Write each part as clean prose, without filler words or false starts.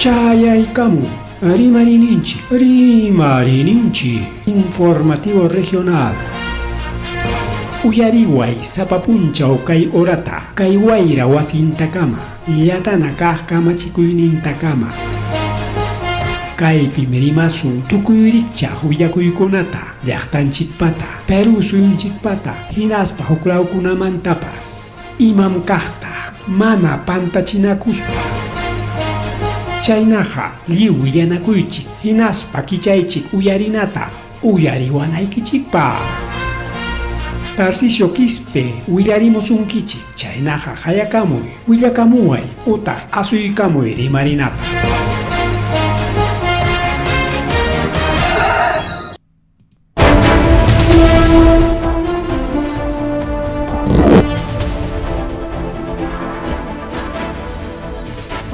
Chayaykamun Rimariyninchik, Rimariyninchik Informativo Regional. Uyariway sapa punchaw kay horata, kay wayra wasintakama, llatana kaq kamachikuynintakama. Kaypim rimasun tukuy rikchaq willakuykunata, llaqtanchikpata, Perú suyunchikpata, hinaspa huklawkunamantapas. Imam kaqta mana pantachinakuspa. Chaynaqa lliw willanakuychik hinaspa kichaychik uyarinata uyariwanaykichikpaq. Tarcisio Quispe willarimusunkichik, chaynaqa qayakamuy, willakamuway utaq asuykamuy rimarinapaq.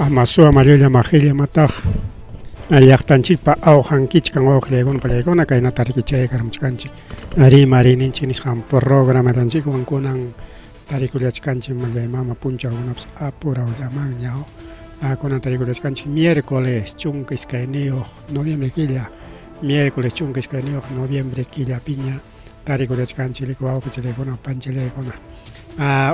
Amasua mallulla majilla mataq llaqtanchikpa awqankichkan wawqillaykuna pallaykuna kaynata riki chayakamuchkanchik rimariyninchik nisqan programatanchikwan kunan tarikullachkanchik mallay mama punchawkunapas apurawllamanña kunan tarikullachkanchik miércoles 12 noviembre killa Miércoles 12 noviembre killapiña tarikullachkanchik wawqichillaykuna panchillaykuna.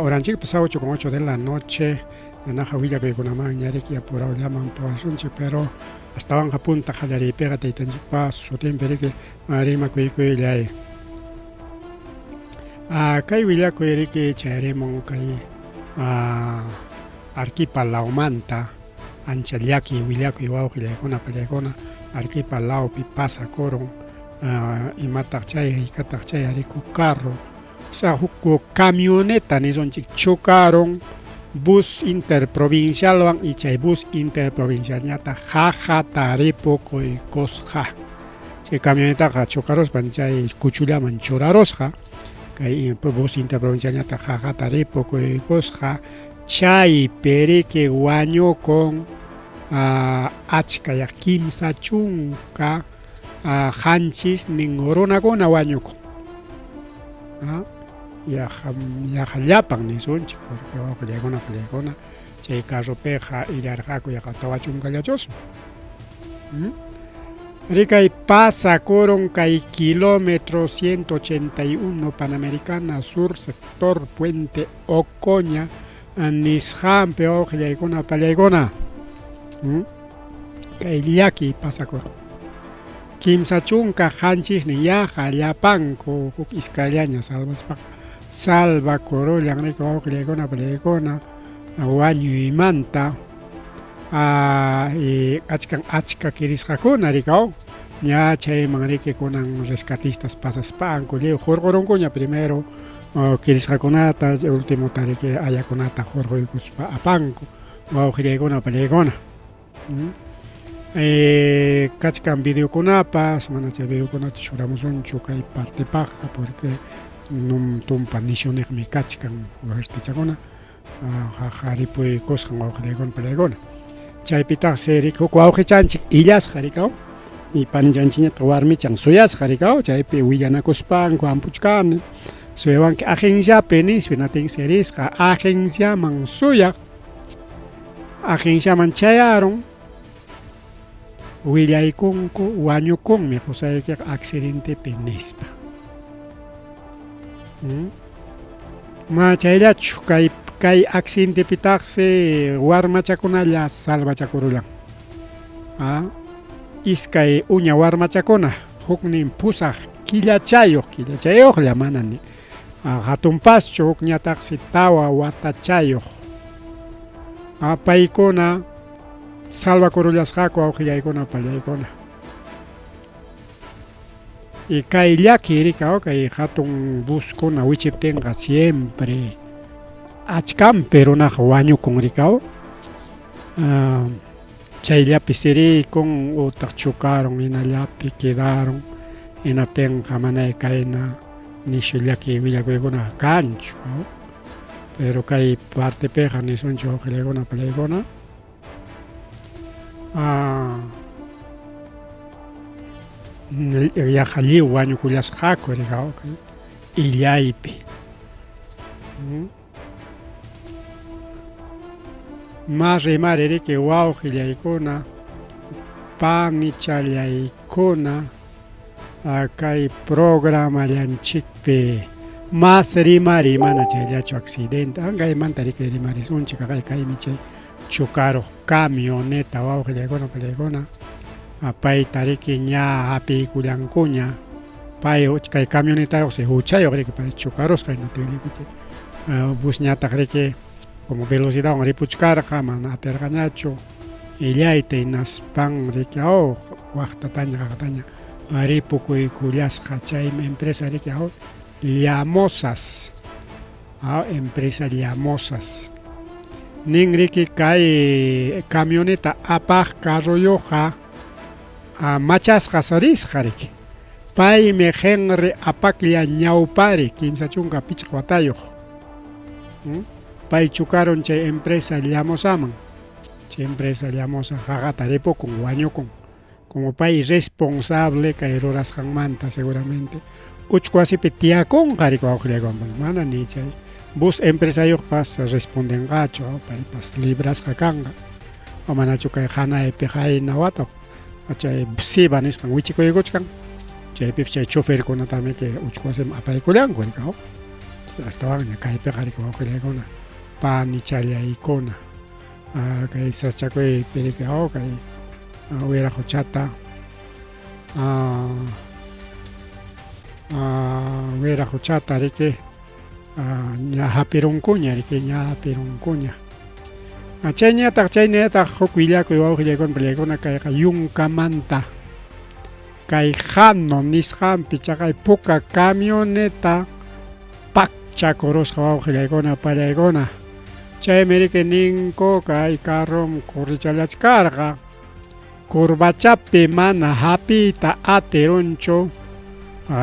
Horanchikpas 8 con 8 de la noche anaqa willakuykunamanña riki apurawllaman pawasunchik pero astawanqa punta qallariypiqa taytanchikpa sutinpi riki rimakuykuylay. Kay willakuy riki chayarimun kay Arequipa lawmanta ancha llaki willakuy wawqillaykuna pallaykuna Arequipa lawpi pasakurun imataq chay haykataq chay ariku carro osea huk camioneta nisunchik chocarun bus interprovincialwan y chay bus interprovincialñataq qaqa taripukuykusqa chay camionetaqa chocaruspan chay kuchullaman churarusqa kay bus interprovincialñataq qaqa taripukuykusqa Chaypi riki wañukun achka yaq 37 runakuna wañukun. Yaqa yaqa llapan nisunchik porque wawqillaykuna pallaykuna chay carropiqa illarqaku yaqa 40llachusmi. Rikay pasakurun kay kilómetro 181 Panamericana Sur sector Puente Ocoña nisqanpi wawqillaykuna pallaykuna kay llaki pasakurun. 37 yaqa llapanku huk iskayllaña salvaspaqa salvakurullan riki wawqillaykuna pallaykuna wañuymanta achkan achka kirisqakuna rikaw ña chayman riki kunan rescatistas pasaspanku lliw hurqurunkuña primero kirisqakunata ultimota riki ayakunata hurquykuspa apanku wawqillaykuna pallaykuna. Kachkan videokunapas mana chay videokunata churamusunchu kay partepaqqa porque num tumpa nishuniqmi kachkan huertichakuna haripuykusqan wawqillaykuna pallaykuna. Chaypitaqsi riki huk wawqichanchik illasqa rikaw y panichanchikñataq warmichan suyasqa rikaw chaypi willanakuspanku hampuchkani suyawanki agenciapi nispa natinsi risqa agenciaman suyaq agenciaman chayarun willaykunku wañukunmi qusaykiqa accidentepi nispa. Ma chayllachu kay kay accidentepitaqsi warmachakunalla salvachakurullan. Iskay uña warmachakuna huknin 8 killachayuq killachayuqlla mana ni hatunpaschu hukñataqsi 4 watachayuq. Paykuna salvakurullasqaku wawqillaykuna pallaykuna. Y kay llaki rika kay hatun buskuna wichiptinqa siempre achkanpi runaqa wañukun rikaw. Chayllapi siriykun utaq chocarun hinallapi quedarun hinaptinqa manay kayna nishu llaki willakuykunaqa kanchu. Pero kay partepiqa nisunchik wawqillaykuna pallaykuna yaqa lliw wañukullasqaku rikaw illaypi. Ma rimari riki wawqillaykuna. panichallaykuna kay programallanchikpi mas rimari mana chayllachu accidente angaymanta riki rimarisunchik kay kaymi chay chukaruq camioneta wawqillaykuna pallaykuna payta riki ña hapiykullankuña pay kay camionetayuqsi huchayuq riki pay chukarusqa hinaptinriki busñataq riki como velocidadwan ripuchkarqa mana atirqañachu illayta hinaspan riki aw waqtataña qaqataña ripukuykullasqa chaymi empresa riki aw Llamosas aw empresa Llamosas nin riki kay camioneta apaq carroyuqqa machasqas risqa riki paymi Henry Apaclla ñawpari 35 watayuq pay chukarun chay empresa Llamosaman chay empresa Llamosa qaqata ripukun wañukun como pay responsable kay rurasqanmanta seguramente uchku wasipi tiyakunqa riki wawqillaykuwan mana ni chay bus empresayuqpas respondenqachu paypas librasqa kanqa o manachu kay hanaypi qayna wata chay siba nisqan wichikuykuchkan chaypipas chay choferkunatamiki uchku wasiman apaykullanku riki astawanña kaypiqa riki wawqillaykuna panichallaykuna kay sasachakuypi riki kay wiraqochata wiraqochata riki ña hapirunkuña riki ña hapirunkuña chayñataq chayñataq huk willakuy wawqillaykuna pallaykuna kayqa yunkamanta kay jano nisqanpi chaqay puka camioneta pakchakurusqa wawqillaykuna pallaykuna chaymi riki ninku kay carrom corrichallachkarqa curvachapi mana hapiyta atirunchu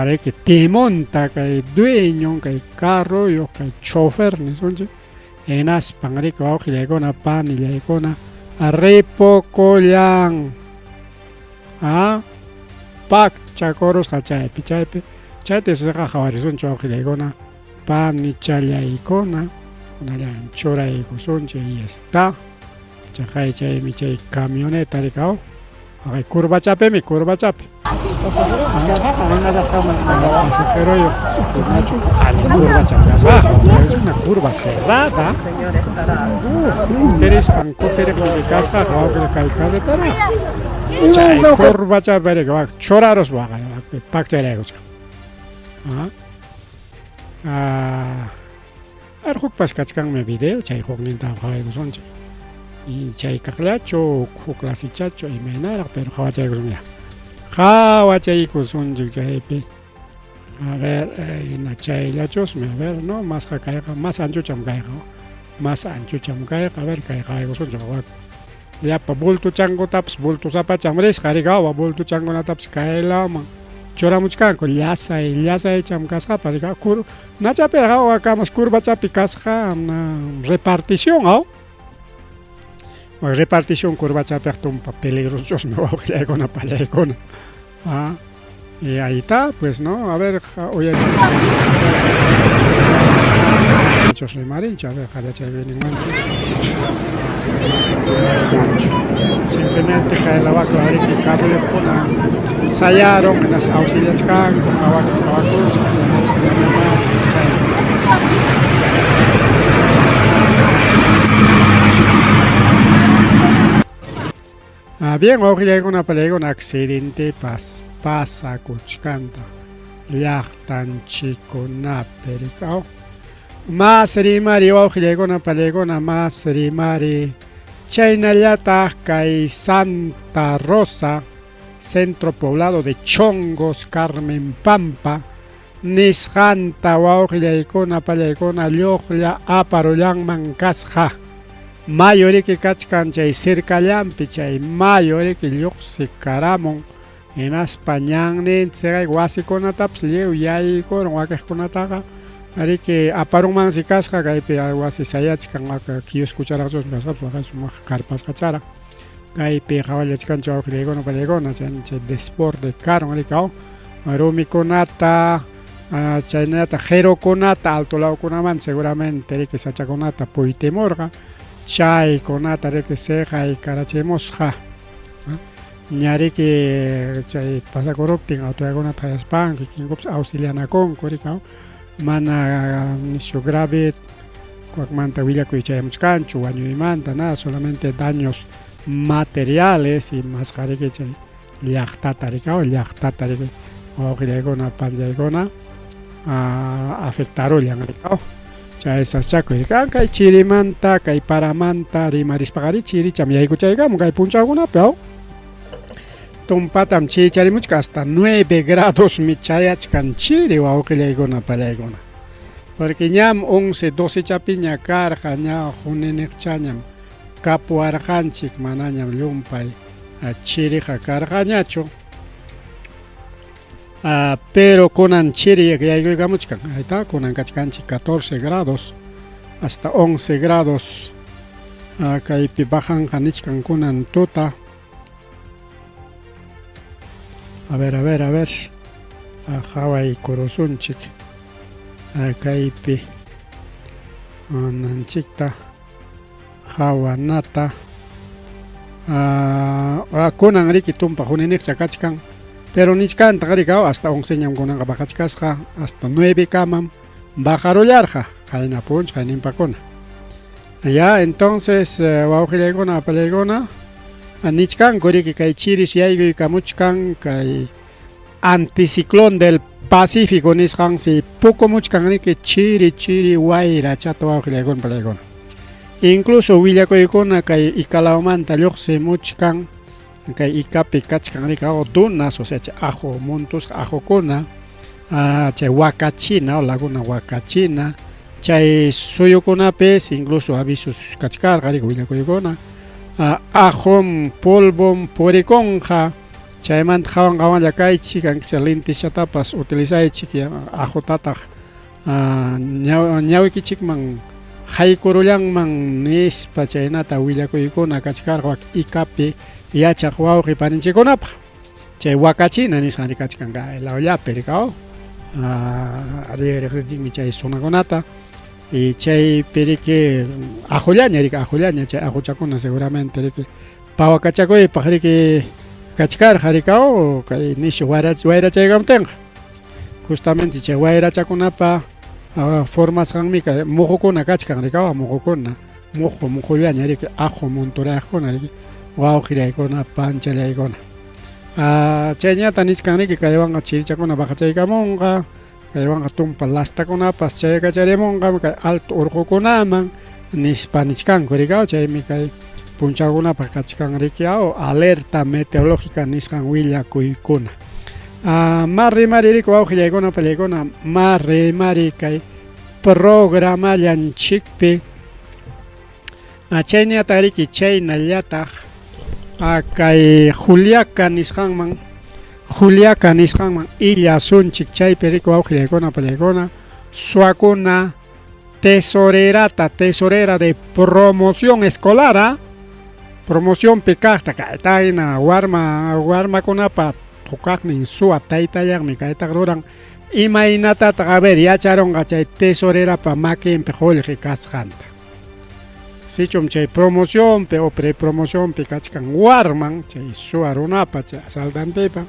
riki timonta kay dueñon kay carroyuq kay chofer nisunchik hinaspan riki wawqillaykuna panillaykuna ripukullan pakchakurusqa chaypi chaypi chayta suqa qhawarisunchik wawqillaykuna panichallaykuna kunallan churaykusunchik y está chaqay chaymi chay camioneta rikaw haqay curvachapimi curvachapi pasajeroyuq nachu allin curvachapi kasqa es una curva cerrada kutirispan kutiriqmi kasqa wawqilla kay carretera chay curvachapi riki wak churaruspa waqay pakcharaykuchkan Ar hukpas kachkanmi video chay hukninta qhawaykusunchik chay kaqllachu huk clasichachu imaynaraq pero qhawachaykusunya qhawachaykusunchik chaypi a ver hina chayllachusmi a ver no masqa kayqa mas anchucham kayqa mas anchucham kayqa a ver kay qhawaykusunchik wak llapa bultuchankutapas bultusapacham risqa riki awa bultuchankunatapas kay lawman churamuchkanku llasay llasaycham kasqapas riki kur nachapiqa wakamas curvachapi kasqa repartición aw repartición curvachapiqa tumpa peligrosochusmi wawqillaykuna pallaykuna ah y ahí está pues no a ver uyachus rimarinchu a ver qallachayninmanta simplemente kay lawaka riki carroyuqkuna sayarun hinaspa auxiliachkanku qhawaku qhawakuchkan chay. Bien, wawqillaykuna pallaykuna accidentepas pasakuchkanta llaqtanchikkunapi rikaw. Mas rimari wawqillaykuna pallaykuna mas rimari chaynallataq kay Santa Rosa centro poblado de Chongos Carmen Pampa nisqanta wawqillaykuna pallaykuna lluqlla aparullanman kasqa mayu riki kachkan chay cercallanpi chay mayu riki lluqsikaramun hinaspa ñanninchik wasikunatapas lliw yaykurun wakiqkunataqa riki aparunmansi kasqa kaypi wasi sayachkan kioskucharaqchusmi kasqapas waqay sumaq karpasqacharaq kaypi qhawallachkanchik wawqillaykuna pallaykuna chay chay desborde karun riki aw rumikunata chaynallataq qirukunata alto lawkunamanta seguramente riki sachakunata puytimurqa chaykunata riki siqaykarachimusqa. Ñariki chay pasakuruptin autoridadkunata qayaspanku kikinkupas auxilianakunku riki mana nishu grave wakmanta willakuy chayamuchkanchu wañuymanta nada solamente daños materiales y masqa riki chay llaqtata riki llaqtata riki wawqillaykuna panllaykuna afectarullan riki chay sasachakuy riki kay chirimanta kay paramanta rimarispaqa chiricham yaykuchaykamun kay punchawkunapi aw tumpatam chiricharimuchka hasta 9 gradosmi chayachkan chiri wawqillaykuna pallaykuna porque ñam 11 12 chapiña karqa ña juniniqchañam kapuwarqanchik manañam llumpay chiriqa karqañachu pero kunan chiri yaykuykamuchkan ahí kunan kachkanchik 14 grados hasta 11 grados kaypi bajanqa nichkan kunan tuta. A ver, a ver, a ver. Qhawaykurusunchik kaypi ananchikta qhawanata kunan riki tumpa juniniqcha kachkan pero nichkantaq riki hasta 11 ñam kunanqa bajachkasqa hasta 9 kamam bajarullarqa qayna punch qayninpakuna. Ya entonces wawqillaykuna apallaykuna nichkanku riki kay chiris yaykuykamuchkan kay anticiclón del Pacífico nisqansi pukumuchkan riki chiri chiri wayrachata wawqillaykuna pallaykuna. Incluso willakuykuna kay Icalawmanta lluqsimuchkan kay Icapi kachkan riki dunas, o sea ajo muntusqa ajokuna chay Huacachina laguna Huacachina chay suyukunapis incluso avisos kachkarqa riki willakuykuna ajom polvom purikunqa chaymanta qhawan qhawanlla kaychik aunque lentillatapas utilizaychik ajotataq ñawikichikman haykurullanman nispa chaynata willakuykuna kachkarqa Icapi yachaq wawqi paninchikkunapaq chay Huacachina nisqan kachkan kay lawllapi riki riqsinchikmi chay zonakunata y chaypi riki ajollaña riki ajollaña chay ajochakuna seguramente riki pawakachakuypaq riki kachkarqa riki kay nishu wayrachaykamtinqa justamente chay wayrachakunapa formasqanmi kay muhukuna kachkan riki muhukuna muhu muhullaña riki ajo monturayaqkuna riki wawqillaykuna panchallaykuna chayñata nichkan riki kaywanqa chirichakuna bajachaykamunqa kaywanqa tumpa lastakunapas chaykacharimunqa kay alto urqukunaman nispa nichkanku riki chaymi kay punchawkunapaq kachkan riki alerta meteorológica nisqan willakuykuna. Ma rimari riki wawqillaykuna pallaykuna ma rimari kay programallanchikpi chayñataq riki chaynallataq kay Juliaca nisqanman Juliaca nisqanman illasunchik chaypi riki wawqillaykuna pallaykuna suwakuna tesorerata tesorera de promoción escolar promocionpi kaqta kaytahina warma warmakunapa tukaqnin suwa taytallanmi kaytaqa ruran imaynatataq a ver yacharunqa chay tesorerapa makinpi qullqi kasqanta sichum chay promocionpi o prepromocionpi kachkan warman chay suwa runapa chay asaltantepa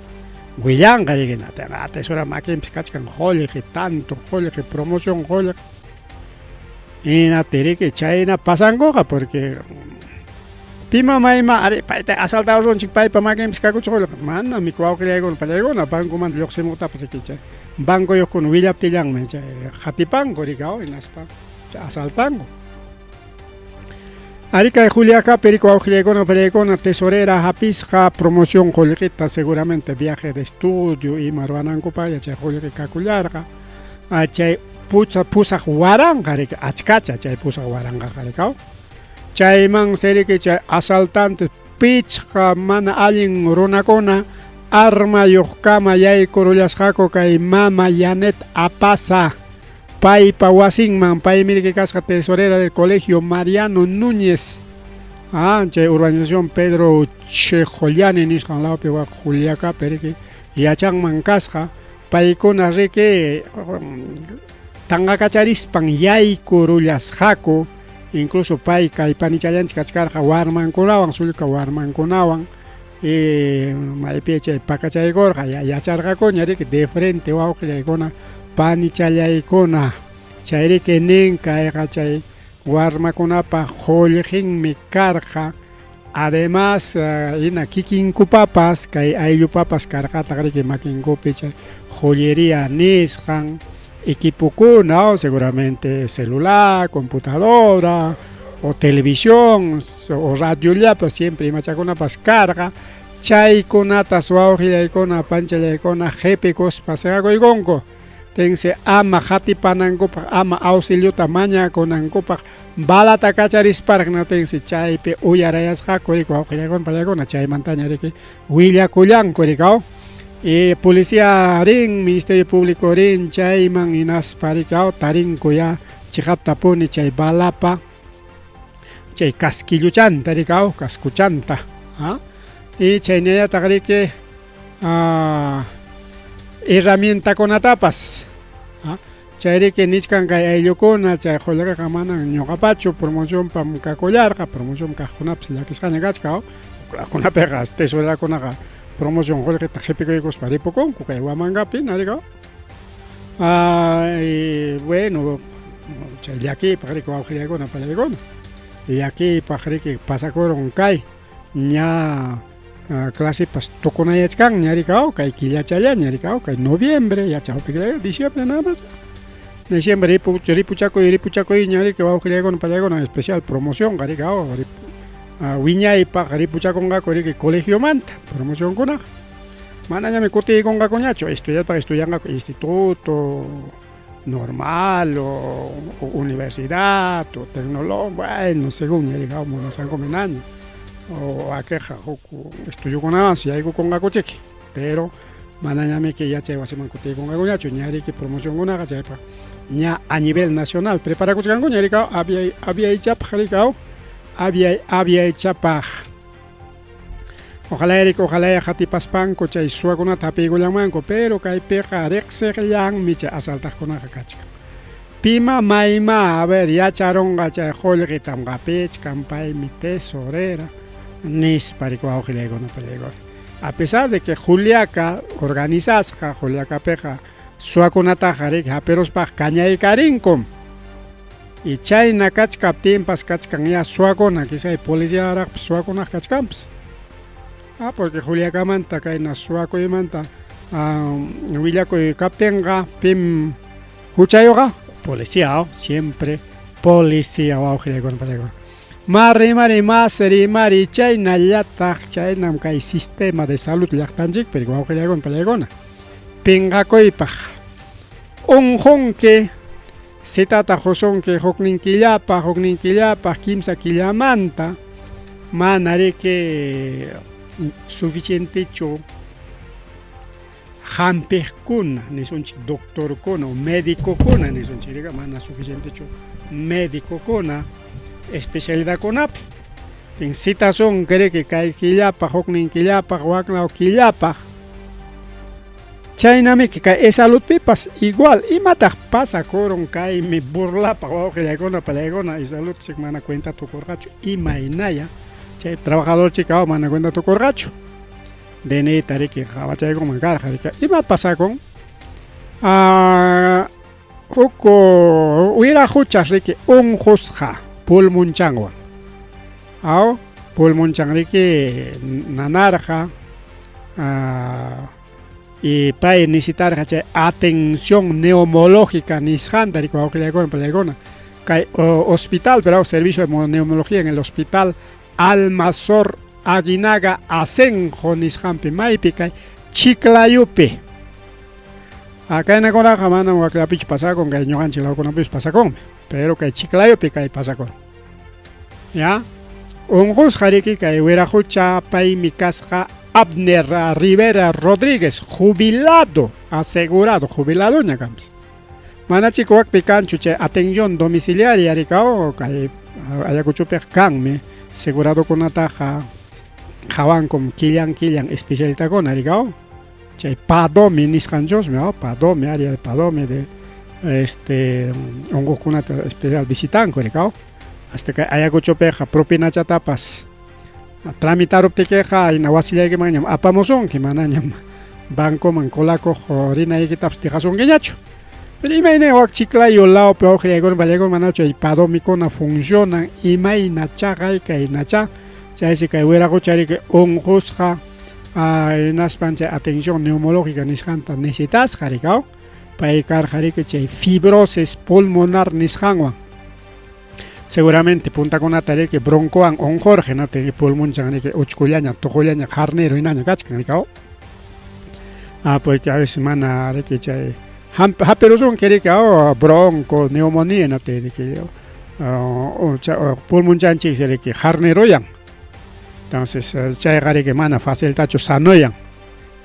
willanqa rikinata tesorera makinpi kachkan qullqi tanto qullqi promoción qullqi hinaptin riki chayna pasankuqa porque pima mayma ari payta asaltarunchik paypa makinpis kakuchun qullqi manami wawqillaykuna pallaykuna bankomanta lluqsimuqtapas riki chay bancoyuqkuna willaptillanmi chay hatipanku riki hinaspa asaltanku. Ari kay Juliacapi riki wawqillaykuna pallaykuna tesorera hapisqa promoción qullqita seguramente viaje de estudio ima ruwanankupaq chay qullqi kakullarqa chay pusaq waranqa riki achkacha chay pusaq waranqaqa riki chaymansi riki chay asaltante pichqa mana allin runakuna armayuqkama yaykurullasqaku kay mama Yanet Apaza paypa wasinman paymi riki kasqa tesorera del colegio Mariano Núñez chay urbanización Pedro Chejoliani nisqan lawpi wak Juliacapi riki yachanman kasqa paykuna riki tanqakacharispan yaykurullasqaku incluso pay kay panichallanchik kachkarqa warmankunawan sullka warmankunawan Y maypi chay pakachaykurqa yacharqakuña riki de frente wawqillaykuna panichallaykuna chayriki nin kayqa chay warmakunapa qullqinmi karqa además hina kikinkupapas kay ayllupapas karqataq riki makinkupi chay joyería nisqan equipokuna seguramente celular, computadora o televisión o radiollapas siempre imachakunapas karqa chaykunatas wawqillaykuna panchallaykuna qipikuspa siqakuykunku tense ama qatipanankupaq ama auxiliota mañakunankupaq balata kacharisparaq natinsi chaypi uyarayasqaku riki wawqillaykuna pallaykuna chaymantaña riki willakullanku rikaw y policía rin ministerio público rin chayman hinaspa rikaw tarinku ya chiqaptapuni chay balapa chay casquilluchanta rikaw cascuchanta ¿ah? Y chaynallataq riki herramientakunatapas ¿ah? Chayriki nichkan kay ayllukuna chay qullqiqa manan ñuqapachu promocionpam kakullarqa promoción kaqkunapas llakisqaña kachka kunapiqa tesorerakunaqa promoción qullqita qhipikuykuspa ripukunku kay Huamangapi rikaw y bueno chay llakiypaq riki wawqillaykuna pallaykuna llakiypaq riki pasakurun kay ña clasepas tukunayachkanña rikaw kay killachallaña rikaw kay noviembre ya chawpi diciembre nada más diciembre ripuchakuy ripuchakuyña riki wawqillaykuna pallaykuna especial promoción rikaw wiñaypaq ripuchakunqaku riki colegiomanta promocionkunaqa manañami kutiykunqakuñachu estudiaspa estudianqaku instituto normal o universidad o tecnológico bueno según rikaw munasqankuman hinaña o wakiqa huk estudiokunawan yaykukunqakuchiki pero manañamiki yachay wasiman kutiykunqakuñachu ña riki promocionkunaqa chaypaq ña a nivel nacional preparakuchkankuña rikaw aviay aviaychapaq rikaw aviay aviaychapaq ojalá riki ojalá qatipaspanku chay suwakunata hapiykullanmanku pero kaypiqa riqsiqllanmi chay asaltaqkunaqa kachkan pima mayma a ver yacharunqa chay qullqitam qapichkan paymi tesorera nispa riki wawqillaykuna pallaykuna a pesar de que Juliaca organizasqa Juliacapiqa suwakunataqa riki hapiruspaq kañaykarinkum y chayna kachkaptinpas kachkan ya suwakuna quizá policiaraqpas suwakunaq kachkanpas porque Juliacamanta kayna suwakuymanta willakuy kaptinqa pim huchayuqa policía siempre policía wawqillaykuna pallaykuna ma rimari mas rimari chaynallataq chaynam kay sistema de salud llaqtanchikpi wawqillaykuna pallaykuna pinqakuypaq unqunki citata qusunki huknin killapaq huknin killapaq kimsa killamanta mana riki suficientechu hampiqkuna nisunchik doctorkuna o medicokuna nisunchik rika mana suficientechu medicokuna especialidadkunapi citasunki riki kay killapaq huknin killapaq waklaw killapaq chaynamiki kay EsSaludpipas igual imataq pasakurun kaymi burlapaq wawqillaykuna pallaykuna EsSalud chik mana cuenta tukurqachu imaynaya chay trabajador chika mana cuenta tukurqachu DNIta riki qawachaykunman karqa riki ima pasakun huk wiraquchas riki unqusqa pulmonchanwan aw pulmonchan riki nanarqa y pay necesitarqa chay atención neumológica nisqanta riki wawqillaykuna pallaykuna kay hospital pero servicio de neumología en el hospital Almazor Aguinaga Asenjo nisqanpi maypi kay Chiclayupi kaynakunaqa manam waklapichu pasakun kay ñuqanchik lawkunapis pasakunmi pero kay Chiclayupi kay pasakun ya unqusqa riki kay wiraqucha paymi kasqa Abner Rivera Rodríguez jubilado asegurado jubiladoña kanpas mana chika wakpi kanchu chay atención domiciliaria rikaw kay Ayacuchopiqa kanmi seguradokunataqa qhawankum killan killan especialistakuna rikaw chay PADOMI nisqanchusmi PADOMI área de PADOMI de este unquqkunata especial visitanku rikaw hasta kay Ayacuchopiqa propinachatapas Tramitaruptikiqa hina wasillaykimanñam apamusunki, manañam bancoman colakuq rinaykitapas dejasunkiñachu. Pero imayna wak Chiclayo lawpi wawqillaykuna pallaykuna manachu chay padomikuna funcionan, imaynacha kaynacha, chaysi kay wiraqucha riki unqusqa hinaspan chay atención neumológica nisqanta necesitasqa rikaw, pay karqa riki chay fibrosis pulmonar nisqanwan. Seguramente puntakunata riki broncowan unqurqa, hinaptin pulmonchan riki uchkullaña, tuqullaña, jarnero hinaña kachkan rikaw. Porque a veces mana riki chay hapirusunki riki bronco, neumonía, hinaptin riki pulmonchanchik riki jarneroyan. Entonces chayqa riki mana faciltachu sanoyan.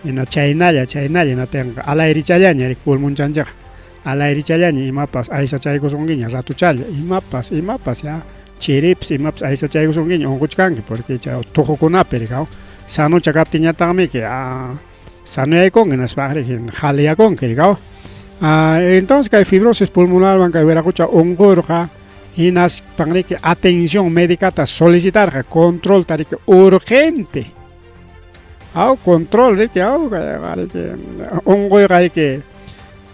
Hina chaynalla, chaynalla hinaptinqa alayrichallaña riki pulmonchanchikqa. Alayrichallaña imapas aysachaykusunkiña ratuchalla, imapas, imapas ya chiripas imapas aysachaykusunkiña unquchkanki porque chay tuqukunapi rikaw sanucha kaptinñataqmiki sanoyaykunki hinaspa riki jaliyakunki rikaw. Entonces kay fibrosis pulmonarwan kay wiraqucha unqurqa hinaspan riki atención médicata solicitarqa controlta riki urgente. Aw control riki aw riki unquyqa riki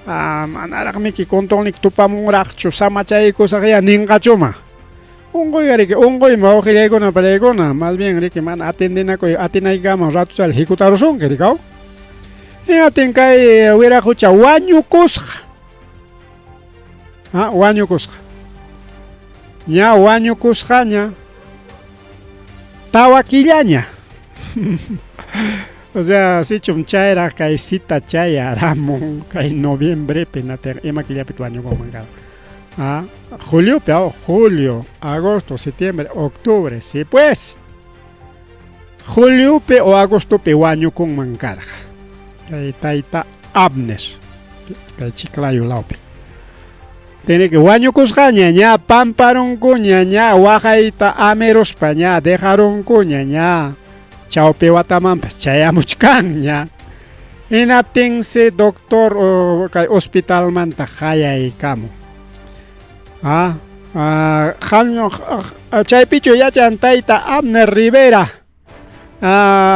manaraqmiki controlniki tupamunraqchu samachaykusaqya ninqachuma. Unquyqa riki unquymi wawqillaykuna pallaykuna, más bien riki mana atendinakuy atinaykama ratuchalla hikutarusunki rikaw. Hinaptin kay wiraqucha wañukusqa. Wañukusqa. Ña wañukusqaña tawa killaña. O sea, sichum chayraq kay cita chayaramun kay noviembrepi hinaptin ima killapi wañukunman karqa. Juliopi, julio, agosto, septiembre, octubre, sí pues. Juliopi o agostopi wañukunman karqa. Kay tayta Abner, kay Chiclayo lawpi. Tiene que wañukusqaña ña pamparunkuña ña waqayta amiruspa ña dejarunkuña ña chawpi watamanpas chayamuchkanña. Hinaptinsi doctor kay hospitalmanta qayaykamun. Chaypichu yachan tayta Abner Rivera.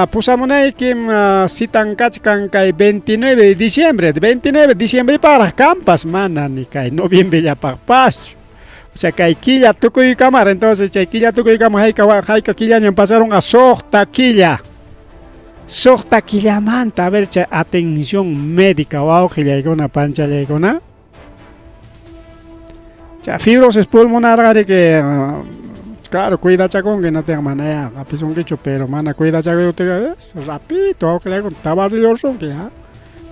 Pusamunaykim citan kachkan kay 29 de diciembre. 29 de diciembre paraq kampas mana ni kay noviembrellapaqpaschu. O sea, kay killa tukuykamar, entonces chay killa tukuykama hayka killañam pasarunqa suqta killa. Suqta killamanta, a ver chay atención médica wawqillaykuna panchallaykuna. Chay fibrosis pulmonarqa riki claro cuidachakunki hinaptinqa manayá hapisunkichu, pero mana cuidachakuyuptinqa rapidito wawqillaykuna tabarrillusunki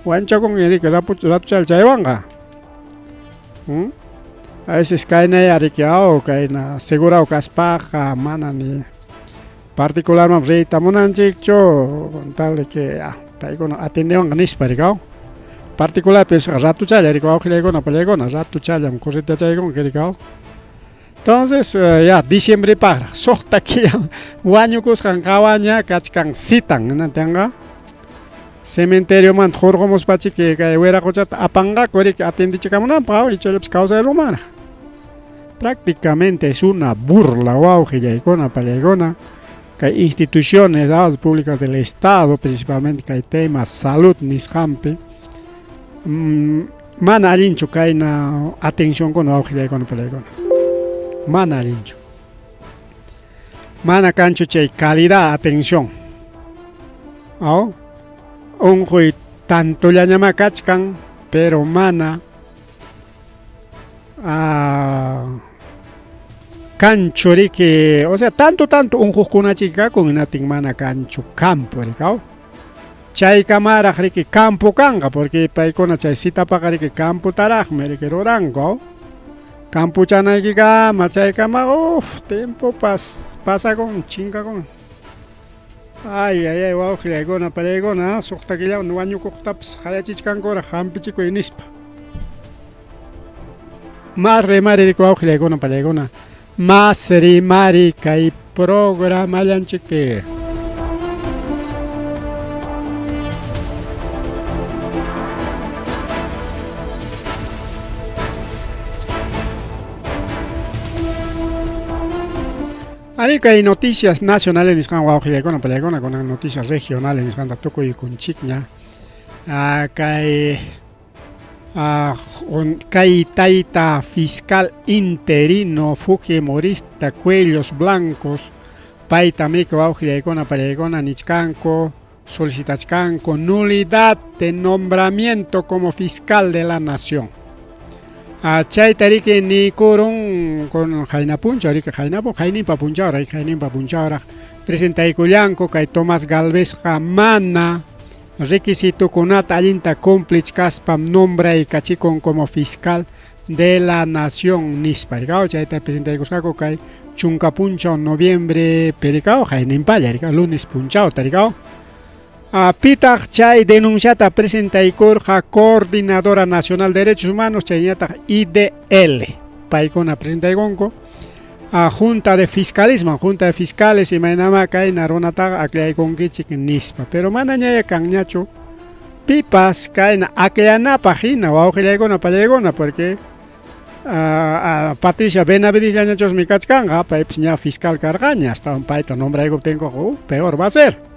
wanchakunki riki ratuchalla chaywanqa. A veces kaynaya riki kayna segurado kaspaqa mana ni particularman riyta munanchikchu con tal de que paykuna atendewanqa nispa rikaw. Particularpi ratuchalla riki wawqillaykuna pallaykuna ratuchallam corretachaykunki rikaw. Entonces ya diciembrepaqraq suqta killa wañukusqan qawaña kachkan citan hinaptinqa cementeriomanta hurqumuspa-chiki kay wiraquchata apanqaku riki atendichikamunanpaq ichallapas kawsayrumanraq. Prácticamente es una burla wawqillaykuna pallaykuna kay instituciones públicas del Estado, principalmente kay tema salud nisqanpi mana allinchu kayna atencionkuna wawqillaykuna pallaykuna. Mana allinchu. Mana kanchu chay calidad atención. Unquy tantollañamá kachkan, pero mana kanchu riki, o sea, tanto tanto unquqkunachik kakun hinaptin mana kanchu campo rikaw. Chaykamaraq riki campo kanqa, porque paykuna chay citapaqa riki campotaraqmi riki ruranku. Campochanaykikama chaykama tiempo pasakun chinkakun. Ay, ay, ay, wawqillaykuna pallaykuna suqta killawan wañukuqtapas qayachichkankuraq hampichikuy nispa. Mas rimari riki wawqillaykuna pallaykuna, mas rimari kay programallanchikpi. Ari kay noticias nacionales nisqan wawqillaykuna pallaykuna kunan noticias regionales nisqanta tukuykunchikña. Kay kay tayta fiscal interino Fujimorista Cuellos Blancos payta miki wawqillaykuna pallaykuna nichkanku solicitachkanku nulidad de nombramiento como fiscal de la nación. Chayta riki niykurun con qayna punchaw riki qaynapu qayninpa punchawraq qayninpa punchawraq presentaykullanku kay Tomás Galvezqa mana requisitokunata allinta cumplichkaspam nombraykachikun como fiscal de la nación nispa rikaw chayta presentaykusqaku kay chunka punchaw noviembre perikaw qayninpalla rikaw lunes punchawta rikaw. Pitaq chay denunciata presentaykurqa Coordinadora Nacional de Derechos Humanos chaynataq IDL paykuna presentaykunku a Junta de Fiscalismo, Junta de Fiscales imaynama kayna runataqa aklaykunkichik nispa, pero manañaya kanñachu pipas kayna akllanapaq hina wawqillaykuna pallaykuna porque Patricia Benavidesllañachusmi kachkanqa, paypas ña fiscal karqaña, astawan payta nombraykuptinkuqa peor va a ser.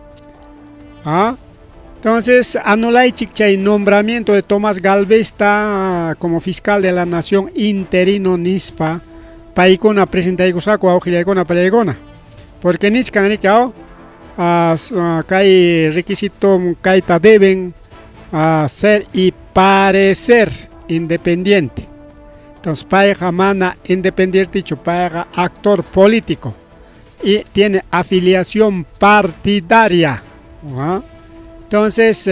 Entonces, anulaychik chay nombramiento de Tomás Galvesta como fiscal de la nación interino nispa paykuna presentaykusqaku wawqillaykuna pallaykuna porque nichkan riki kay requisito kayta deben ser y parecer independiente. Entonces payqa mana independientechu, payqa actor político y tiene afiliación partidaria. Entonces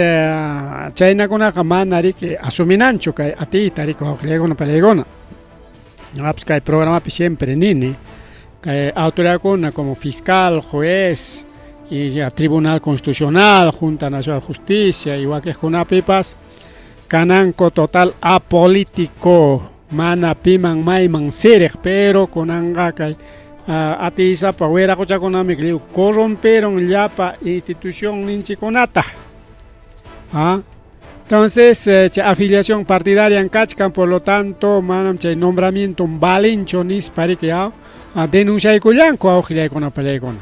chaynakunaqa mana riki asuminanchu kay atiyta riki wawqillaykuna pallaykuna. Ñuqapas kay programapi siempre nini kay autoridadkuna como fiscal, juez y ya Tribunal Constitucional, Junta Nacional de Justicia y wakiqkunapipas kananku total apolítico, mana piman mayman siriq, pero kunanqa kay atiysapa wiraquchakunami lliw corromperon llapa institución ninchikunata. Entonces chay afiliación partidaria kachkan, por lo tanto manam chay nombramiento valincho nispa riki denunciaykullanku wawqillaykuna pallaykuna.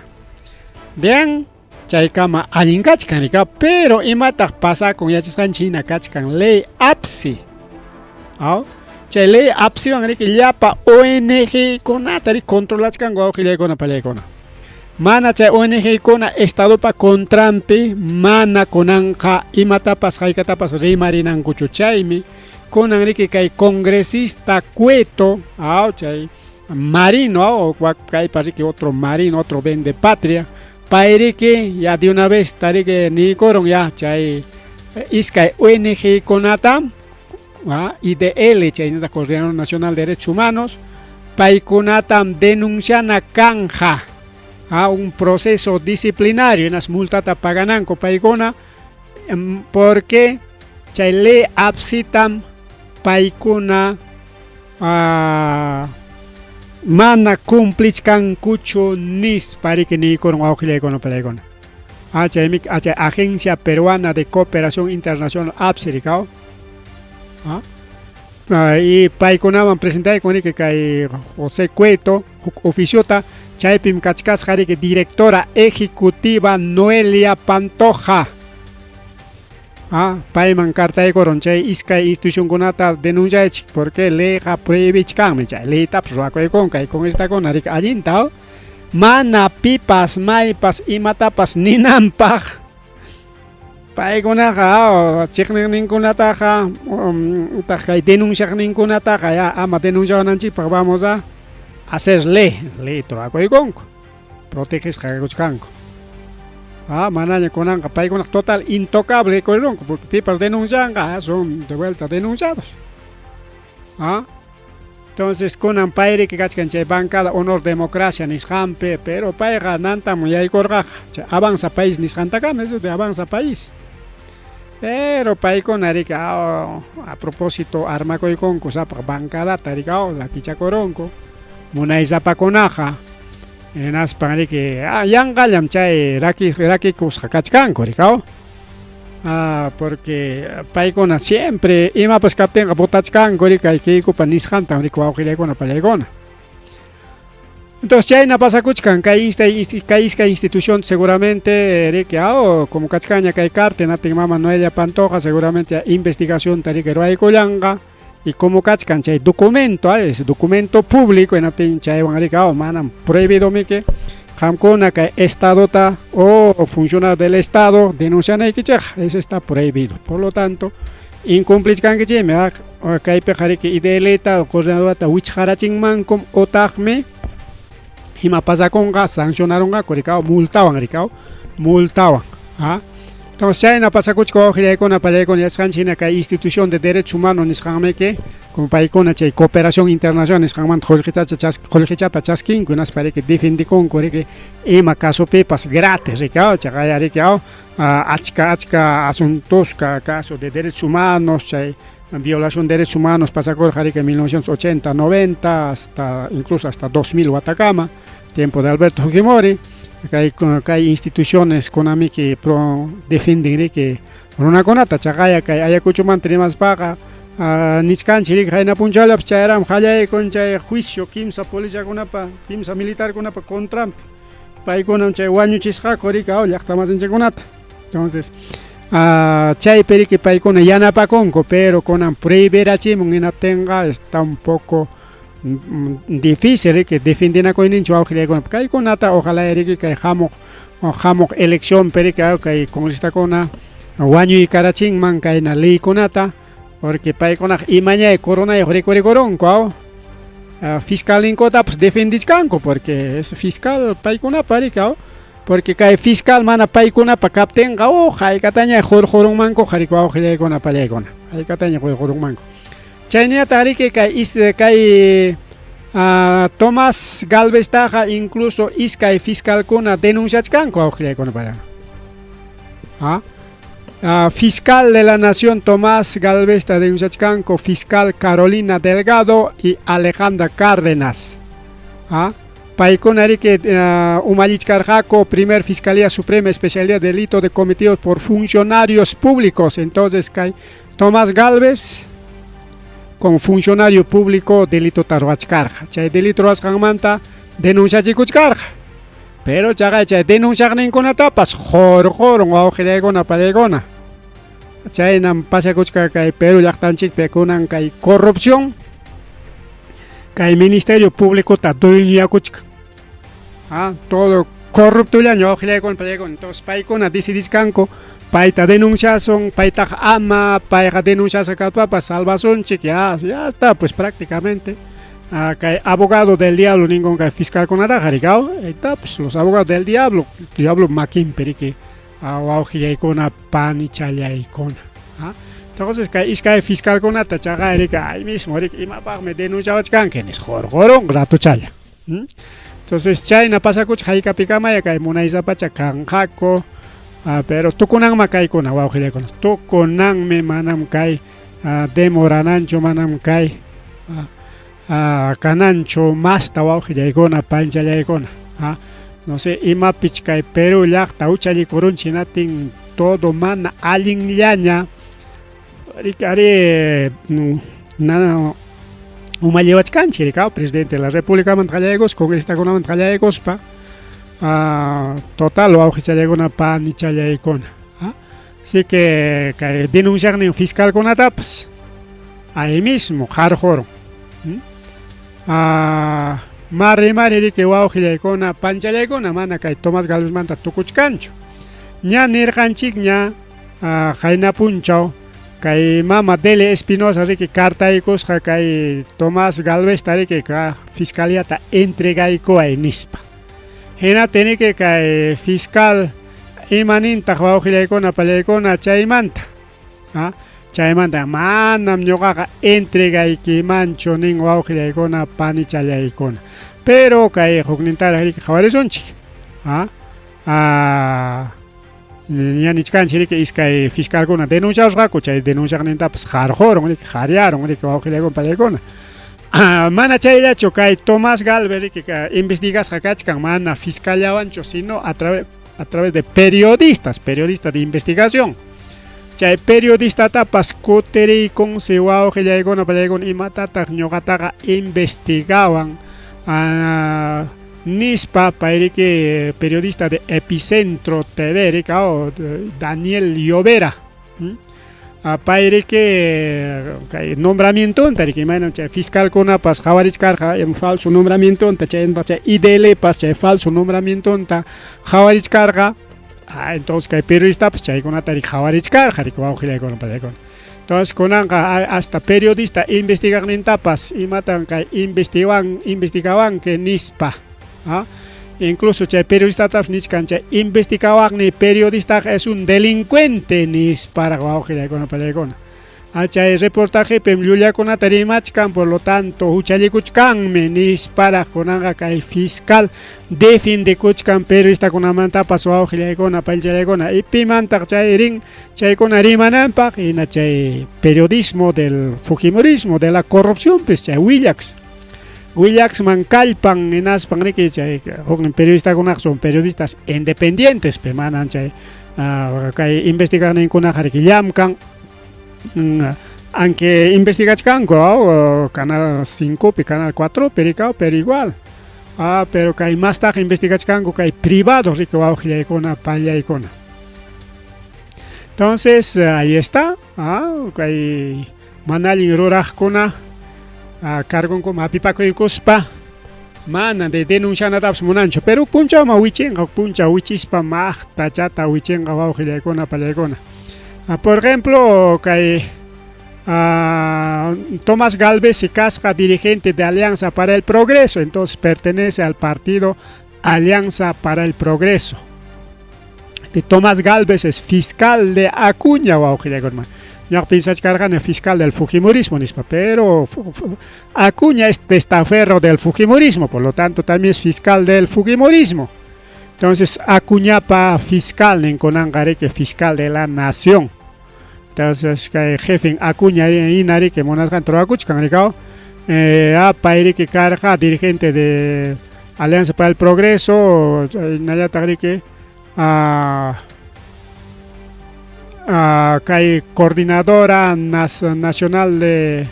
Bien, chaykama allin kachkan rika, pero imataq pasakun yachasqanchik hina kachkan ley APSI. Chay ley APSIwan riki llapa ONG kunata riki controlachkanku wawqillaykuna pallaykuna. Mana chay ONG kuna estadopa contranpi mana kunanqa imatapas haykatapas rimarinankuchu, chaymi kunan riki kay congresista Cueto, chay Marino, kaypa riki otro Marino, otro vende patria, pay riki ya de una vez tariki niykurun ya chay iskay ONG kunata IDL chaynata Coordinador Nacional de Derechos Humanos paykunatam denunciana kanja a un proceso disciplinario unas multata pagananku paykuna porque chay ley APSItam paykuna mana cumplichkankuchu nispa riki niykurun wawqillaykuna pallaykuna. Chaymi chay Agencia Peruana de Cooperación Internacional APSI rikaw. Y paykunaman presentaykun riki kay José Cueto huk oficiota chaypim kachkasqa riki directora ejecutiva Noelia Pantoja. Payman cartaykurun chay iskay institucionkunata denunciaychik porque leyqa prohibichkanmi chay leytapas ruwakuykunku kay congresistakuna riki allinta mana pipas maypas imatapas ninanpaq paykunaqa chiqniqninkunataqa utaq kay denunciaqninkunataqa ya ama denunciawananchikpaq vamos a hacer ley leyta ruwakuykunku protegesqa kakuchkanku. Manaña kunanqa paykunaqa total intocable rikurirunku porque pipas denuncianqa son de vuelta denunciados. Entonces kunan payriki kachkan chay bancada Honor Democracia nisqanpi, pero payqa nantam yaykurqaqa chay Avanza País nisqantakama, eso de Avanza País. Pero paykuna riki a propósito armakuykunku sapaq bancadata riki lakichakurunku munaysapakunaqa hinaspan riki yanqallam chay rakikusqa kachkanku riki porque paykuna siempre imapas kaptinqa votachkanku riki kay Keikopa nisqantam riki wawqillaykuna pallaykuna. Entonces chayna pasakuchkan kay kay iskay institución seguramente riki como kachkanña kay carta natin mama Noelia Pantoja seguramente investigación riki ruwaykullanqa y como kachkan chay documento es documento público hinaptin chaywan riki manam prohibido miki qamkuna kay estadota o funcionario del estado denuncianaykichikqa, eso está prohibido. Por lo tanto, incumplichkankichikmi kaypiqa riki IDLta o coordinadorata wichqarachinmankum utaqmi ima pasakunqa sancionarunqaku rikaw multawan rikaw multawan. Entonces chayna pasakuchka wawqillaykuna pallaykuna yachasqanchik hina kay institución de derechos humanos nisqanmiki como paykuna chay cooperación internacional nisqanmanta qullqichata chaskinku hinaspa riki defendikunku riki ima casopipas gratis riki chaqaya riki achka achka asuntos caso de derechos humanos chay violación de derechos humanos pasakurqa riki 1980, 90 hasta incluso hasta 2000 watakama, tiempo de Alberto Fujimori. Kay kay instituciones kunamiki pro defienden riki runakunata chaqaya kay Ayacuchomanta rimaspaqa nichkanchik riki qayna punchawllapas chayarami qallaykun chay juicio kimsa policiakunapa kimsa militarkunapa contranpi paykunam chay wañuchisqaku riki llaqtamasinchikkunata. Entonces chaypi riki paykuna yanapakunku pero kunan prohibirachimun hinaptinqa está un poco difícil riki defendinakuyninchik wawqillaykuna kaykunata ojalá riki kay hamuq hamuq eleccionpi riki kay congresistakuna wañuykarachinman kayna leykunata porque paykunaqa imañay coronayuq rikurikurunku fiscalninkutapas defendichkanku porque es fiscal paykunapa riki porque kay fiscal mana paykunapa kaptinqa haykataña hurqurunmankuqa riki wawqillaykuna pallaykuna haykataña hurqurunmanku. Chaynallataq riki kay kay Tomás Galveztaqa incluso iskay fiscalkuna denunciachkanku wawqillaykuna para. Fiscal de la Nación Tomás Galvezta denunciachkanku fiscal Carolina Delgado y Alejandra Cárdenas. Paykuna riki umallichkarqaku primer Fiscalía Suprema Especialidad de Delito de cometidos por funcionarios públicos. Entonces kay Tomás Galvez como funcionario público delito ruwachkarqa chay delito ruwasqanmanta denunciachikuchkarqa pero chaqay chay denunciaqninkunatapas hurqurun wawqillaykuna pallaykuna. Chaynam pasakuchka kay Perú llaqtanchikpi kunan kay corrupción kay Ministerio Públicota dueñoyakuchkan todo corruptollaña wawqillaykuna pallaykuna. Entonces paykuna decidichkanku payta denunciasun paytaqa ama payqa denunciasqa kaspapas salvasunchik ya ya está pues prácticamente kay abogado del diablo ninkun kay fiscalkunataqa riki ahí está pues los abogados del diablo diablo makinpi riki wawqillaykuna panichallaykuna. Entonces kay iskay fiscalkunata chaqay riki ahí mismo riki imapaqmi denunciawachkanki nispa hurqurun ratuchalla. Entonces chayna pasakuchka haykapikamaya kay munaysapacha kanqaku pero tukunanma kaykuna wawqillaykuna tukunanmi manam kay demorananchu manam kay kananchu masta wawqillaykuna panchallaykuna. No sé imapich kay Perú llaqta huchallikurunchik hinatin todo mana allinllaña riki ari umalliwachkanchik riki presidente de la Repúblicamanta qallaykuspa congresistakunamanta qallaykuspa total wawqichallaykuna panichallaykuna. Así que kay denunciaqnin fiscalkunatapas ahí mismo qarqurun. Mari mari riki wawqillaykuna panchallaykuna mana kay Tomás Galvezmanta tukuchkanchu. Ña nirqanchikña qayna punchaw kay mama Delia Espinosa riki cartaykusqa kay Tomás Galvezta riki ka fiscaliata entregaykuway nispa. Hinaptin riki kay fiscal imanintaq wawqillaykuna pallaykuna chaymanta chaymanta manam ñuqaqa entregaykimanchu nin wawqillaykuna panichallaykuna. Pero kay huknintaraq riki qhawarisunchik ña nichkanchik riki iskay fiscalkuna denunciasqaku chay denunciaqnintapas qarqurun riki qaryarun riki wawqillaykuna pallaykuna. Mana chayllachu kay Tomás Galvez riki investigasqa kachkan mana fiscallawanchu sino a través de periodistas, periodistas de investigación. Chay periodistatapas kutiriykunsi wawqillaykuna pallaykuna imatataq ñuqataqa investigawan. Nispa payriki periodista de Epicentro TV rikaw Daniel Llovera. Payriki kay nombramientonta riki imaynam chay fiscalkunapas qhawarichkarqa falso nombramientonta chaymantapas chay IDLpas chay falso nombramientonta qhawarichkarqa. Entonces kay periodistapas chaykunata riki qhawarichkarqa riki wawqillaykuna pallaykuna. Entonces kunanqa hasta periodista investigaqnintapas imatan kay investigawan investigawanki nispa. Incluso chay periodistatapas nichkan chay investigawaqni periodistaqa es un delincuente nisparaq wawqillaykuna pallaykuna. Chay reportajepim llullakunata rimachkan, por lo tanto huchallikuchkanmi nisparaq kunanqa kay fiscal defendekuchkan periodistakunamantapas wawqillaykuna pallaykuna. Y pimantaq chay rin chaykuna rimananpaq hina chay periodismo del fujimorismo, de la corrupción pues chay Willax. Willaxman kallpan hinaspan riki chay huknin periodistakunaqa son periodistas independientes pe manan chay kay investigaqninkunaqa riki llamkan. Aunque investigachkanku Canal 5 Canal 4 pericao, pero igual. Pero kay mastaq investigachkanku kay privado riki wawqillaykuna pallaykuna. Entonces ahí está, kay mana allin ruraqkuna cargonkuman hap'ipakuykuspa mana de denuncianatapas munanchu, pero punchawman wichinqa, punchaw wichispa maqtachata wichinqa wawqillaykuna pallaykuna. Por ejemplo, kay Tomás Gálvez kasqa dirigente de Alianza para el Progreso, entonces pertenece al partido Alianza para el Progreso. De Tomás Gálvez es fiscal de Acuña, wawqillaykuna. Ñuqa piensachkarqani fiscal del fujimorismo nispa, pero Acuña es testaferro del fujimorismo, por lo tanto también es fiscal del fujimorismo. Entonces Acuñapa fiscal ninkunanqa riki fiscal de la nación. Entonces kay jefe Acuña hina riki munasqanta rurakuchkan rikaw. Pay riki karqa dirigente de Alianza para el Progreso, hinallataq riki kay coordinadora nacional de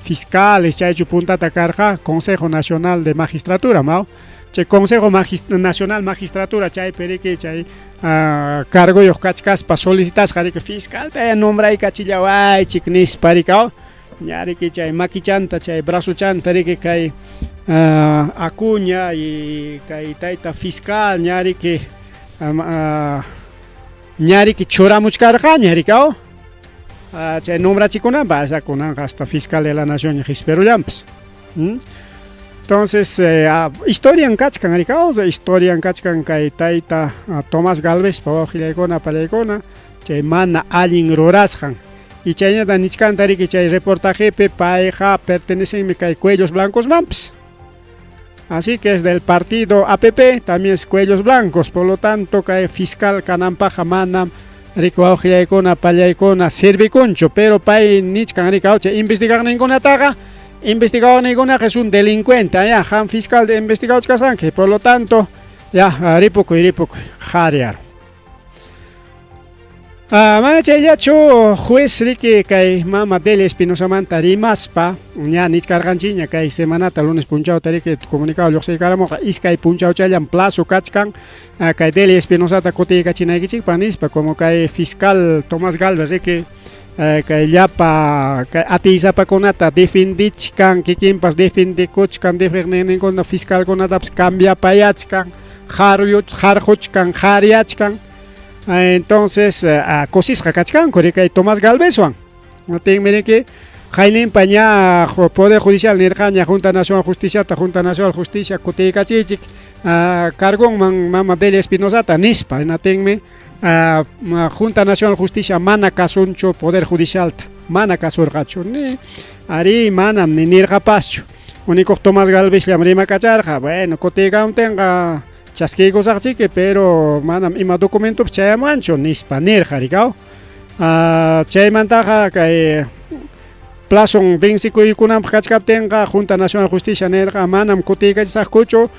fiscales chaychu puntata karqa Consejo Nacional de Magistratura, ¿no? Chay Consejo Nacional Magistratura chaypi riki chay cargoyuq kachkaspa solicitasqa riki fiscalta nombraykachillawaychik nispa rikaw. Ña riki chay makichanta chay brazochanta riki kay Acuña y kay tayta fiscal ña riki ña riki churamuchkarqaña rikaw. Chay nombrachikunanpaq kunanqa hasta fiscal de la nación qhisperullanpas. Entonces, historian kachkan rikaw, historian kachkan kay tayta Tomás Gálvezpa wawqillaykuna pallaykuna chay mana allin rurasqan. Y chaynata nichkanta riki chay reportajepi payqa pertenecenmi kay Cuellos Blancosmanpas. Así que es del partido APP, también es Cuellos Blancos, por lo tanto kay fiscal kananpaqqa manam riki wawqillaykuna pallaykuna servikunchu, pero pay nichkan rikaw chay investigaqninkunataqa investigadornikunaqa es un delincuente, ya, qam fiscal de investigachkasqanki, por lo tanto, ya, ripukuy, ripukuy, qhariyar. Mana chayllachu juez riki kay mama Delia Espinosamanta rimaspa ña nichkarqanchikña kay semanata lunes punchawta riki comunicado lluqsiykaramuqa iskay punchawchallam plazo kachkan kay Delia Espinosata kutiykachinaykichikpaq nispa como kay fiscal Tomás Gálvez riki kay llapa kay atiysapakunata defendichkan kikinpas defendikuchkan defendiqninkuna fiscalkunatapas cambiapayachkan harquchkan qariyachkan. Entonces kusisqa kachkanku riki kay Tomás Gálvezwan. Tinmi riki qayninpa ña Poder Judicial nirqaña Junta Nacional Justiciata, Junta Nacional Justicia kutiykachiychik cargonman mama Delia Espinosata nispa. Hinatinmi Junta Nacional Justicia mana kasunchu Poder Judicialta, mana kasurqachu ni ari manam ni nirqapaschu. Único Tomás Gálvezllam rimakacharqa, bueno, kutiykamuptinqa chaskiykusaqchiki, pero manam ima documentopas chayamuwanchu nispa nirqa rikaw. Chaymantaqa kay plazon vencikuykunanpaq kachkaptinqa Junta Nacional Justicia nirqa manam kutiykachisaqkuchu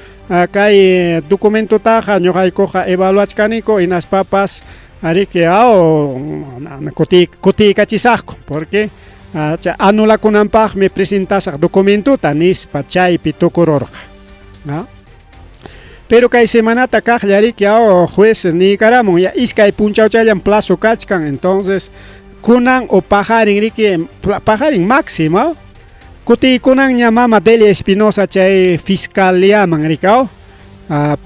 kay documentotaqa ñuqaykuqa evaluachkaniku hinaspapas ariki aw kutiykachisaqku porque chay anulakunanpaqmi presentasaq documentota nispa chaypi tukururqa. Pero kay semanata kaqlla riki aw juez niykaramun ya iskay punchawchallam plazo kachkan, entonces kunan o paqarin riki, paqarin máximo kutiykunanña mama Delia Espinosa chay fiscaliaman riki aw.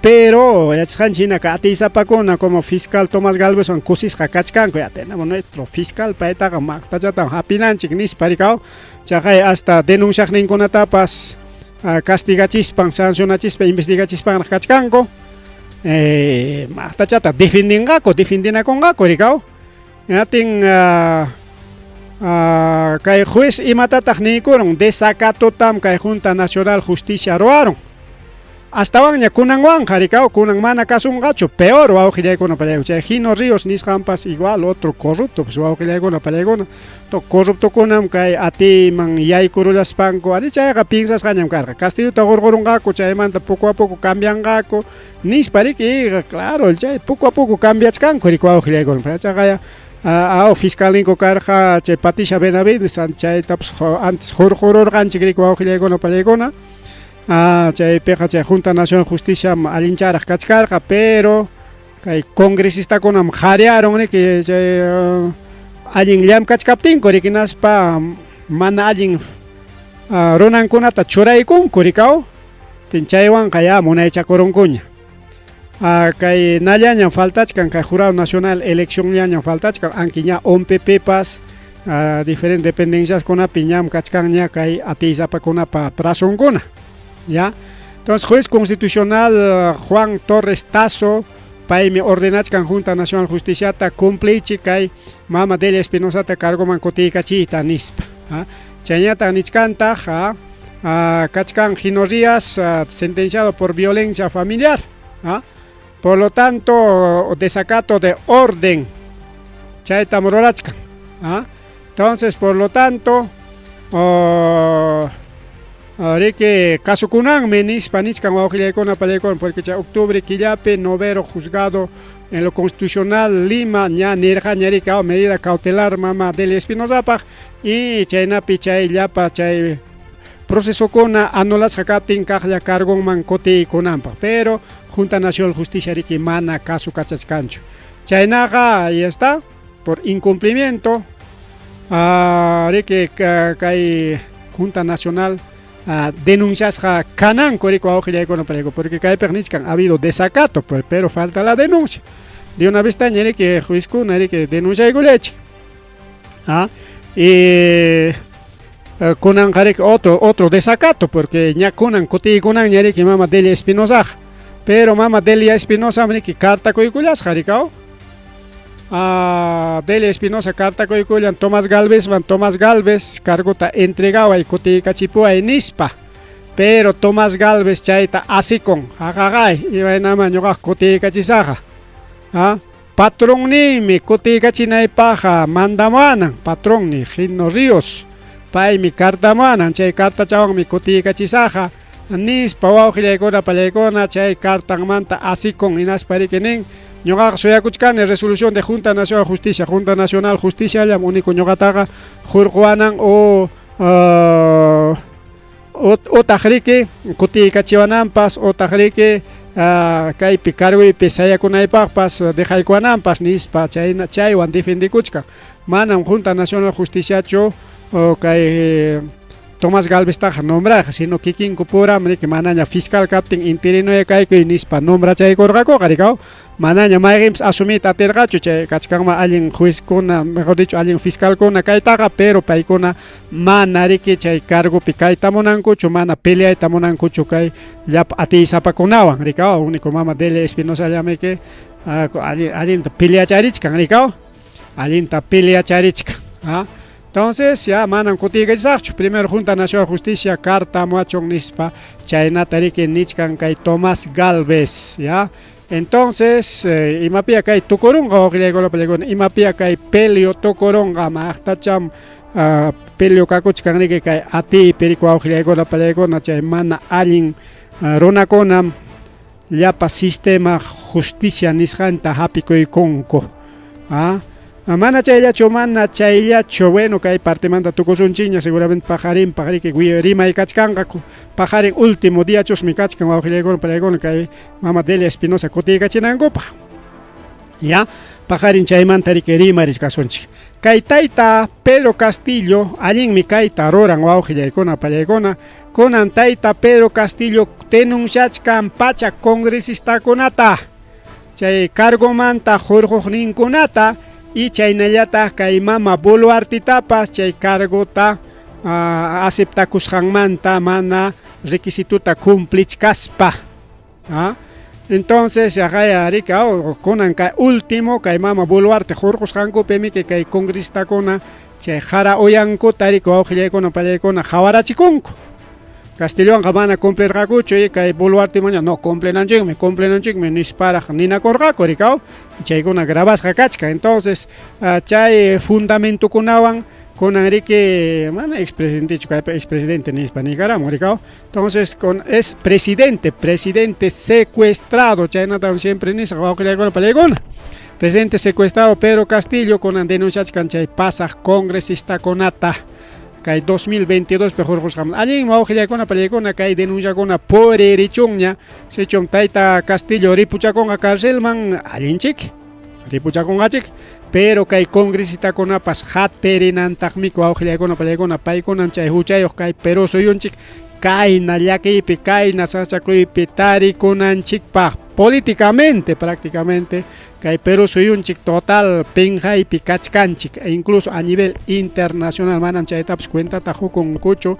Pero yachasqanchik hina atiysapakuna como fiscal Tomás Galvezwan kusisqa kachkanku, ya tenemos nuestro fiscal, paytaqa maqtachatam hapinanchik nispa riki aw. Chaqay hasta denunciaqninkunatapas castigachispan, sancionachispa, investigachispanraq kachkanku. Maqtachata defendinqaku, defendinakunqaku riki aw. Hinaptin kay juez imatataq niykurun, desacatotam kay Junta Nacional Justicia ruwarun. Astawanña kunanwanqa riki aw, kunan mana kasunqachu, peor wawqillaykuna pallaykuna. Chay Gino Ríos nisqanpas igual otro corrupto, pues wawqillaykuna pallaykuna. Corruptokunam kay atiyman yaykurullaspanku, ari chayqa piensasqañam karqa, Castillota qurqurunqaku, chaymanta poco a poco cambianqaku nispa riki, claro, chay poco a poco cambiachkanku riki wawqillaykuna. Chayqa aw fiscalninku karqa chay Patricia Benavides, chaytapas antes qurqururqanchik riki wawqillaykuna pallaykuna. Chaypiqa chay Junta Nacional Justicia allincharaq kachkarqa, pero kay congresistakunam qarearun riki chay allin llamkachkaptinku riki, hinaspa mana allin runankunata churaykunku riki aw. Chaywanqa ya munaychakurunkuña. Kay nallañam faltachkan, kay Jurado Nacional eleccionllañam faltachkan, aunque ña ONPPpas diferentes dependenciaskunapi ñam kachkanña kay atiysapakunapa prazonkuna, ya. Entonces juez constitucional Juan Torres Tazo paymi ordenachkan Junta Nacional Justiciata cumplichik kay mama Delia Espinosata cargoman kutiykachiyta nispa. Chaynataq nichkantaq kachkan Gino Ríos sentenciado por violencia familiar. Por lo tanto, desacato de orden chaytam rurachkan. Entonces, por lo tanto, riki kasukunanmi nispa nichkan wawqillaykuna pallaykuna, porque chay octubre killapi noveno juzgado en lo constitucional Lima ña nirqaña riki medida cautelar mama Delia Espinosapaq y chaynapi chay llapa chay procesokuna anulasqa kaptin kaqlla cargonman kutiykunanpaq, pero Junta Nacional Justicia riki mana kasukachachkanchu. Chaynaqa ahí está, por incumplimiento riki kay Junta Nacional denunciasqa kananku riki wawqillaykuna pallaykuna, porque kaypiq nichkan ha habido desacato, pero falta la denuncia. De una vez taña riki juezkuna riki denunciaykullaychik. Y kunanqa riki otro desacato, porque ña kunan kutiykunanña riki mama Delia Espinosaqa. Pero mama Delia Espinosa riki carta kuykullasqa riki aw. Delia Espinosa carta kuykullan Tomás Galvezman, Tomás Galvez cargota entregaway kutiykachipuway nispa. Pero Tomás Galvez chayta asikun, haqaqay imaynama ñuqaq kutiykachisaqqa. Patronniymi kutiykachinaypaqqa mandamuwanan, patronni Gino Ríos, paymi cartamuwanan, chay cartachawanmi kutiykachisaqqa nispa wawqillaykuna pallaykuna chay cartanmanta asikun, hinaspa riki nin ñuqaqa suyakuchkani resolución de Junta Nacional Justicia, Junta Nacional Justiciallam único ñuqataqa hurquwanan o utaq riki kutiykachiwananpas, utaq riki kaypi cargoypi sayakunaypaqpas dejaykuwananpas nispa chayna chaywan defendikuchkan. Manam Junta Nacional Justiciachu kay Tomás Galveztaqa nombrarqa, sino kikinku puram riki manaña fiscal kaptin interinoya kaykuy nispa nombrachaykurqakuqa riki aw. Manaña mayqinpas asumiyta atirqachu chay kachkanman allin juezkuna, mejor dicho allin fiscalkuna kaytaqa, pero paykuna mana riki chay cargopi kayta munankuchu, mana peleayta munankuchu kay llapa atiysapakunawan riki aw. Único mama Delia Espinosallami allinta peleacharichkan riki aw, allinta peleacharichkan. Entonces ya manam kutiykachisaqchu, primero Junta Nacional Justicia carta muachun nispa chaynata riki nichkan kay Tomás Galvez, ya. Entonces imapia kay tukurunqa wawqillaykuna pallaykuna, imapia kay pelio tukurunqa, maqtacham pelio kakuchkan riki kay atiypi riki wawqillaykuna pallaykuna, chay mana allin runakunam llapa sistema justicia nisqanta hapikuykunku. Mana chayllachu, mana chayllachu. Bueno, kay partemanta tukusunchikña, seguramente paqarinpaq riki rimay kachkanqaku. Paqarin último diachusmi kachkan wawqillaykuna palaykuna kay mama Delia Espinosa kutiykachinankupaq. Ya, paqarin chaymanta riki rimarichkasunchik. Kay tayta Pedro Castillo allinmi kayta ruran wawqillaykuna pallaykuna. Kunan tayta Pedro Castillo denunciachkan pacha congresistakunata. Chay cargomanta hurquqninkunata y chaynallataq kay mama Boluartitapas chay cargota aceptakusqanmanta mana requisituta cumplichkaspa. Entonces, yaqaya rika kunan kay último kay mama Boluarte hurqusqankupimi que kay congresistakuna chay qara uyankuta rika wawqillaykuna pallaykuna qhawarachikunku. Castillowanqa mana cumplirqakuchu y kay Boluarte maña no cumplinanchikmi, cumplinanchikmi nisparaq ninakurqaku rikaw, chaykuna grabasqa kachkan. Entonces, chay fundamentokunawan kunan riki mana expresidentechu kaypa expresidente nispa nikaramun rikaw. Entonces, con es presidente, presidente secuestrado, chaynatam siempre nisaq wawqillaykuna pallaykuna. Presidente secuestrado Pedro Castillo kunan denunciachkan chay pasaq congresistakunata. Kay 2022 pi hurqusqaman. Allinmi wawqillaykuna pallaykuna kay denunciakuna puririchunña. Sichum tayta Castillo ripuchakunqa carcelman, allinchik, ripuchakunqachik. Pero kay congresistakunapas qatirinantaqmi wawqillaykuna pallaykuna paykunam chay huchayuq kay Perú suyunchik kayna llakiypi, kayna sasachakuypi tarikunanchikpaq políticamente prácticamente kay Perú suyunchik total pinqaypi kachkanchik e incluso a nivel internacional manam chaytapas cuentata hukunkuchu.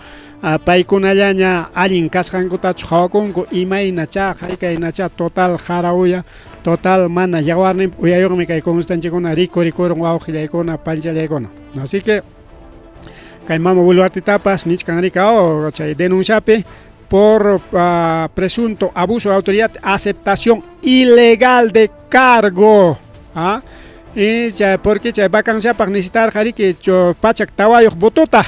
Paykunallaña allin kasqankutachu qhawakunku imaynacha haykaynacha total qara uya total mana yawarninpi uyayuqmi kay congresistanchikkuna rikurikurun wawqillaykuna panchallaykuna. Así que kay mama Boluartetapas nichkan rika chay denunciapi por presunto abuso de autoridad, aceptación ilegal de cargo. Y chay, porque chay vacanciapaq necesitarqa riki 104 votota.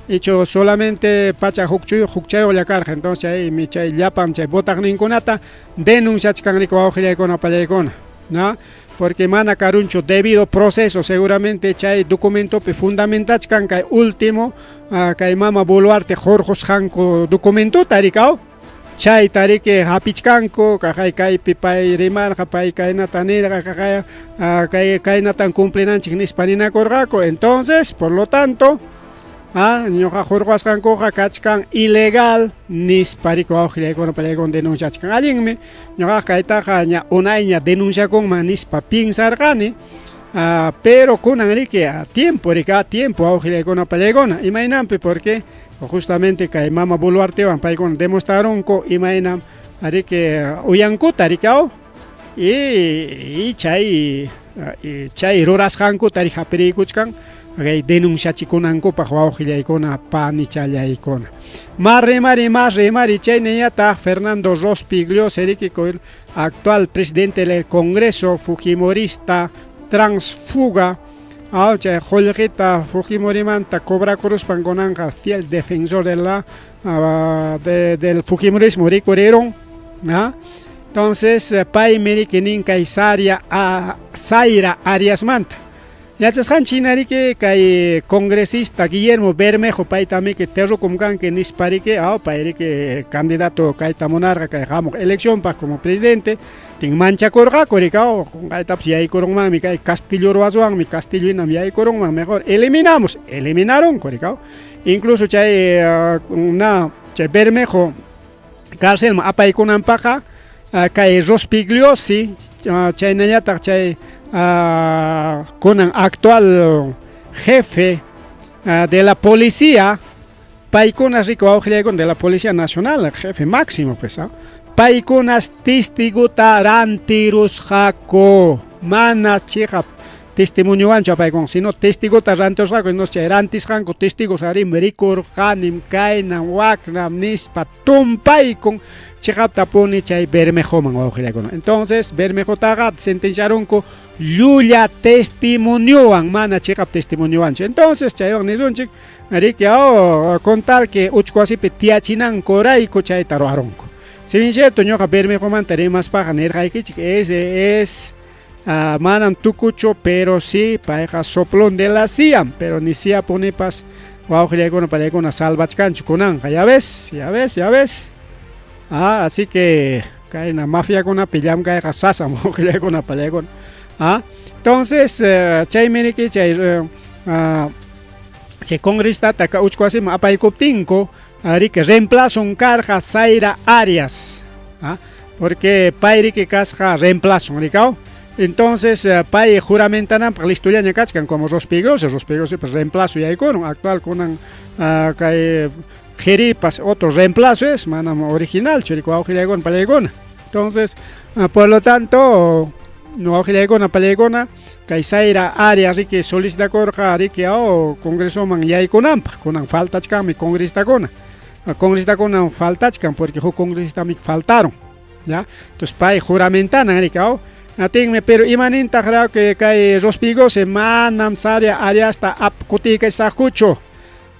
Hecho solamente pachak hukchayuq hukchayuqlla karqa. Entonces chaymi chay llapan chay votaqninkunata denunciachkan riki wawqillaykuna pallaykuna, ¿no? Porque mana karunchu debido proceso seguramente chay documentopi fundamentachkan kay último kay mama Boluarte hurqusqanku documentota rikaw. Chayta riki hapichkanku kaqay kaypi pay rimarqa pay kaynata nirqa kaqay kay kaynatan cumplinanchik nispa ninakurqaku. Entonces, por lo tanto, ñuqa hurqusqankuqa kachkan ilegal nispa riki wawqillaykuna pallaykuna denunciachkan. Allinmi ñuqaqa kaytaqa ña unayña denunciakunman nispa piensarqani. Pero kunan riki a tiempo riki a tiempo wawqillaykuna pallaykuna imaynanpi porque justamente kay mama Boluartewan paykuna demostraronku imaynam riki uyankuta riki y chay chay rurasqankuta riki hapiriykuchkan kay denunciachikunankupaq wawqillaykuna panichallaykuna. Mas rimari, mas rimari chaynañataq Fernando Rospigliosi riki actual presidente del Congreso fujimorista transfuga chay qullqita Fujimorimanta cobrakuruspan kunanqa fiel defensor de la del fujimorismo rikurirun. Entonces paymi riki nin kay Saria Zaira Ariasmanta. Yachasqanchik hina riki kay congresista Guillermo Bermejo payta miki terrukum kanki nispa riki pay riki candidato kayta munarqa kay hamuq eleccionpaq como presidente tin manchakurqaku riki qunqaytapas yaykurunmanmi kay Castillo ruwaswanmi Castillo hinam yaykurunman mejor eliminamos, eliminarunku riki. Incluso chay na chay Bermejo carcelman apaykunanpaqqa kay Rospigliosi chaynallataq chay kunan actual jefe de la policía paykunas riki wawqillaykuna de la Policía Nacional jefe máximo pues paykunas testigota rantirusqaku manas chiqap testimoniowanchu apaykun sino testigota rantirusqaku entonces chay rantisqanku testigos arim rikurqanim kaynam waknam nispa tumpaykun chiqaptapuni chay Bermejoman wawqillaykuna. Entonces Bermejotaqa sentenciarunku llulla testimoniowan mana chiqap testimoniowanchu. Entonces chaywan nisunchik riki con tal que uchku wasipi tiyachinankurayku chayta ruwarunku. Si bien cierto ñuqa Bermejomanta rimaspaqa nirqaykichik ese es Manam tukuchu, pero sí payqa soplón de la CIA, pero ni CIA punipas wawqillaykuna pallaykuna salvachkanchu kunanqa, ya ves, ya ves, ya ves. Así que kayna mafiakunapi llamkayqa sasam wawqillaykuna pallaykuna. Entonces chaymi riki chay chay congrestata uchku wasiman apaykuptinku riki reemplazon karqa Zaira Arias. Porque pay riki kasqa reemplazon rikaw. Entonces pay juramentananpaq listollaña kachkan como Rospigliosi, Rospigliosi reemplazo yaykurun actual kunan kay Jeripas otro reemplazo es, manam original riki wawqillaykuna pallaykuna. Entonces, por lo tanto, wawqillaykuna pallaykuna kay Zaira Arias riki solicitakurqa riki congresoman yaykunanpaq, kunan faltachkanmi congresistakuna. Congresistakuna faltachkan porque huk congresistami faltaron. ¿Ya? Entonces pay juramentanan riki Natinmi, pero imanintaq que kay Rospigliosi manam Zaira Ariasta kutiykachasaqkuchu.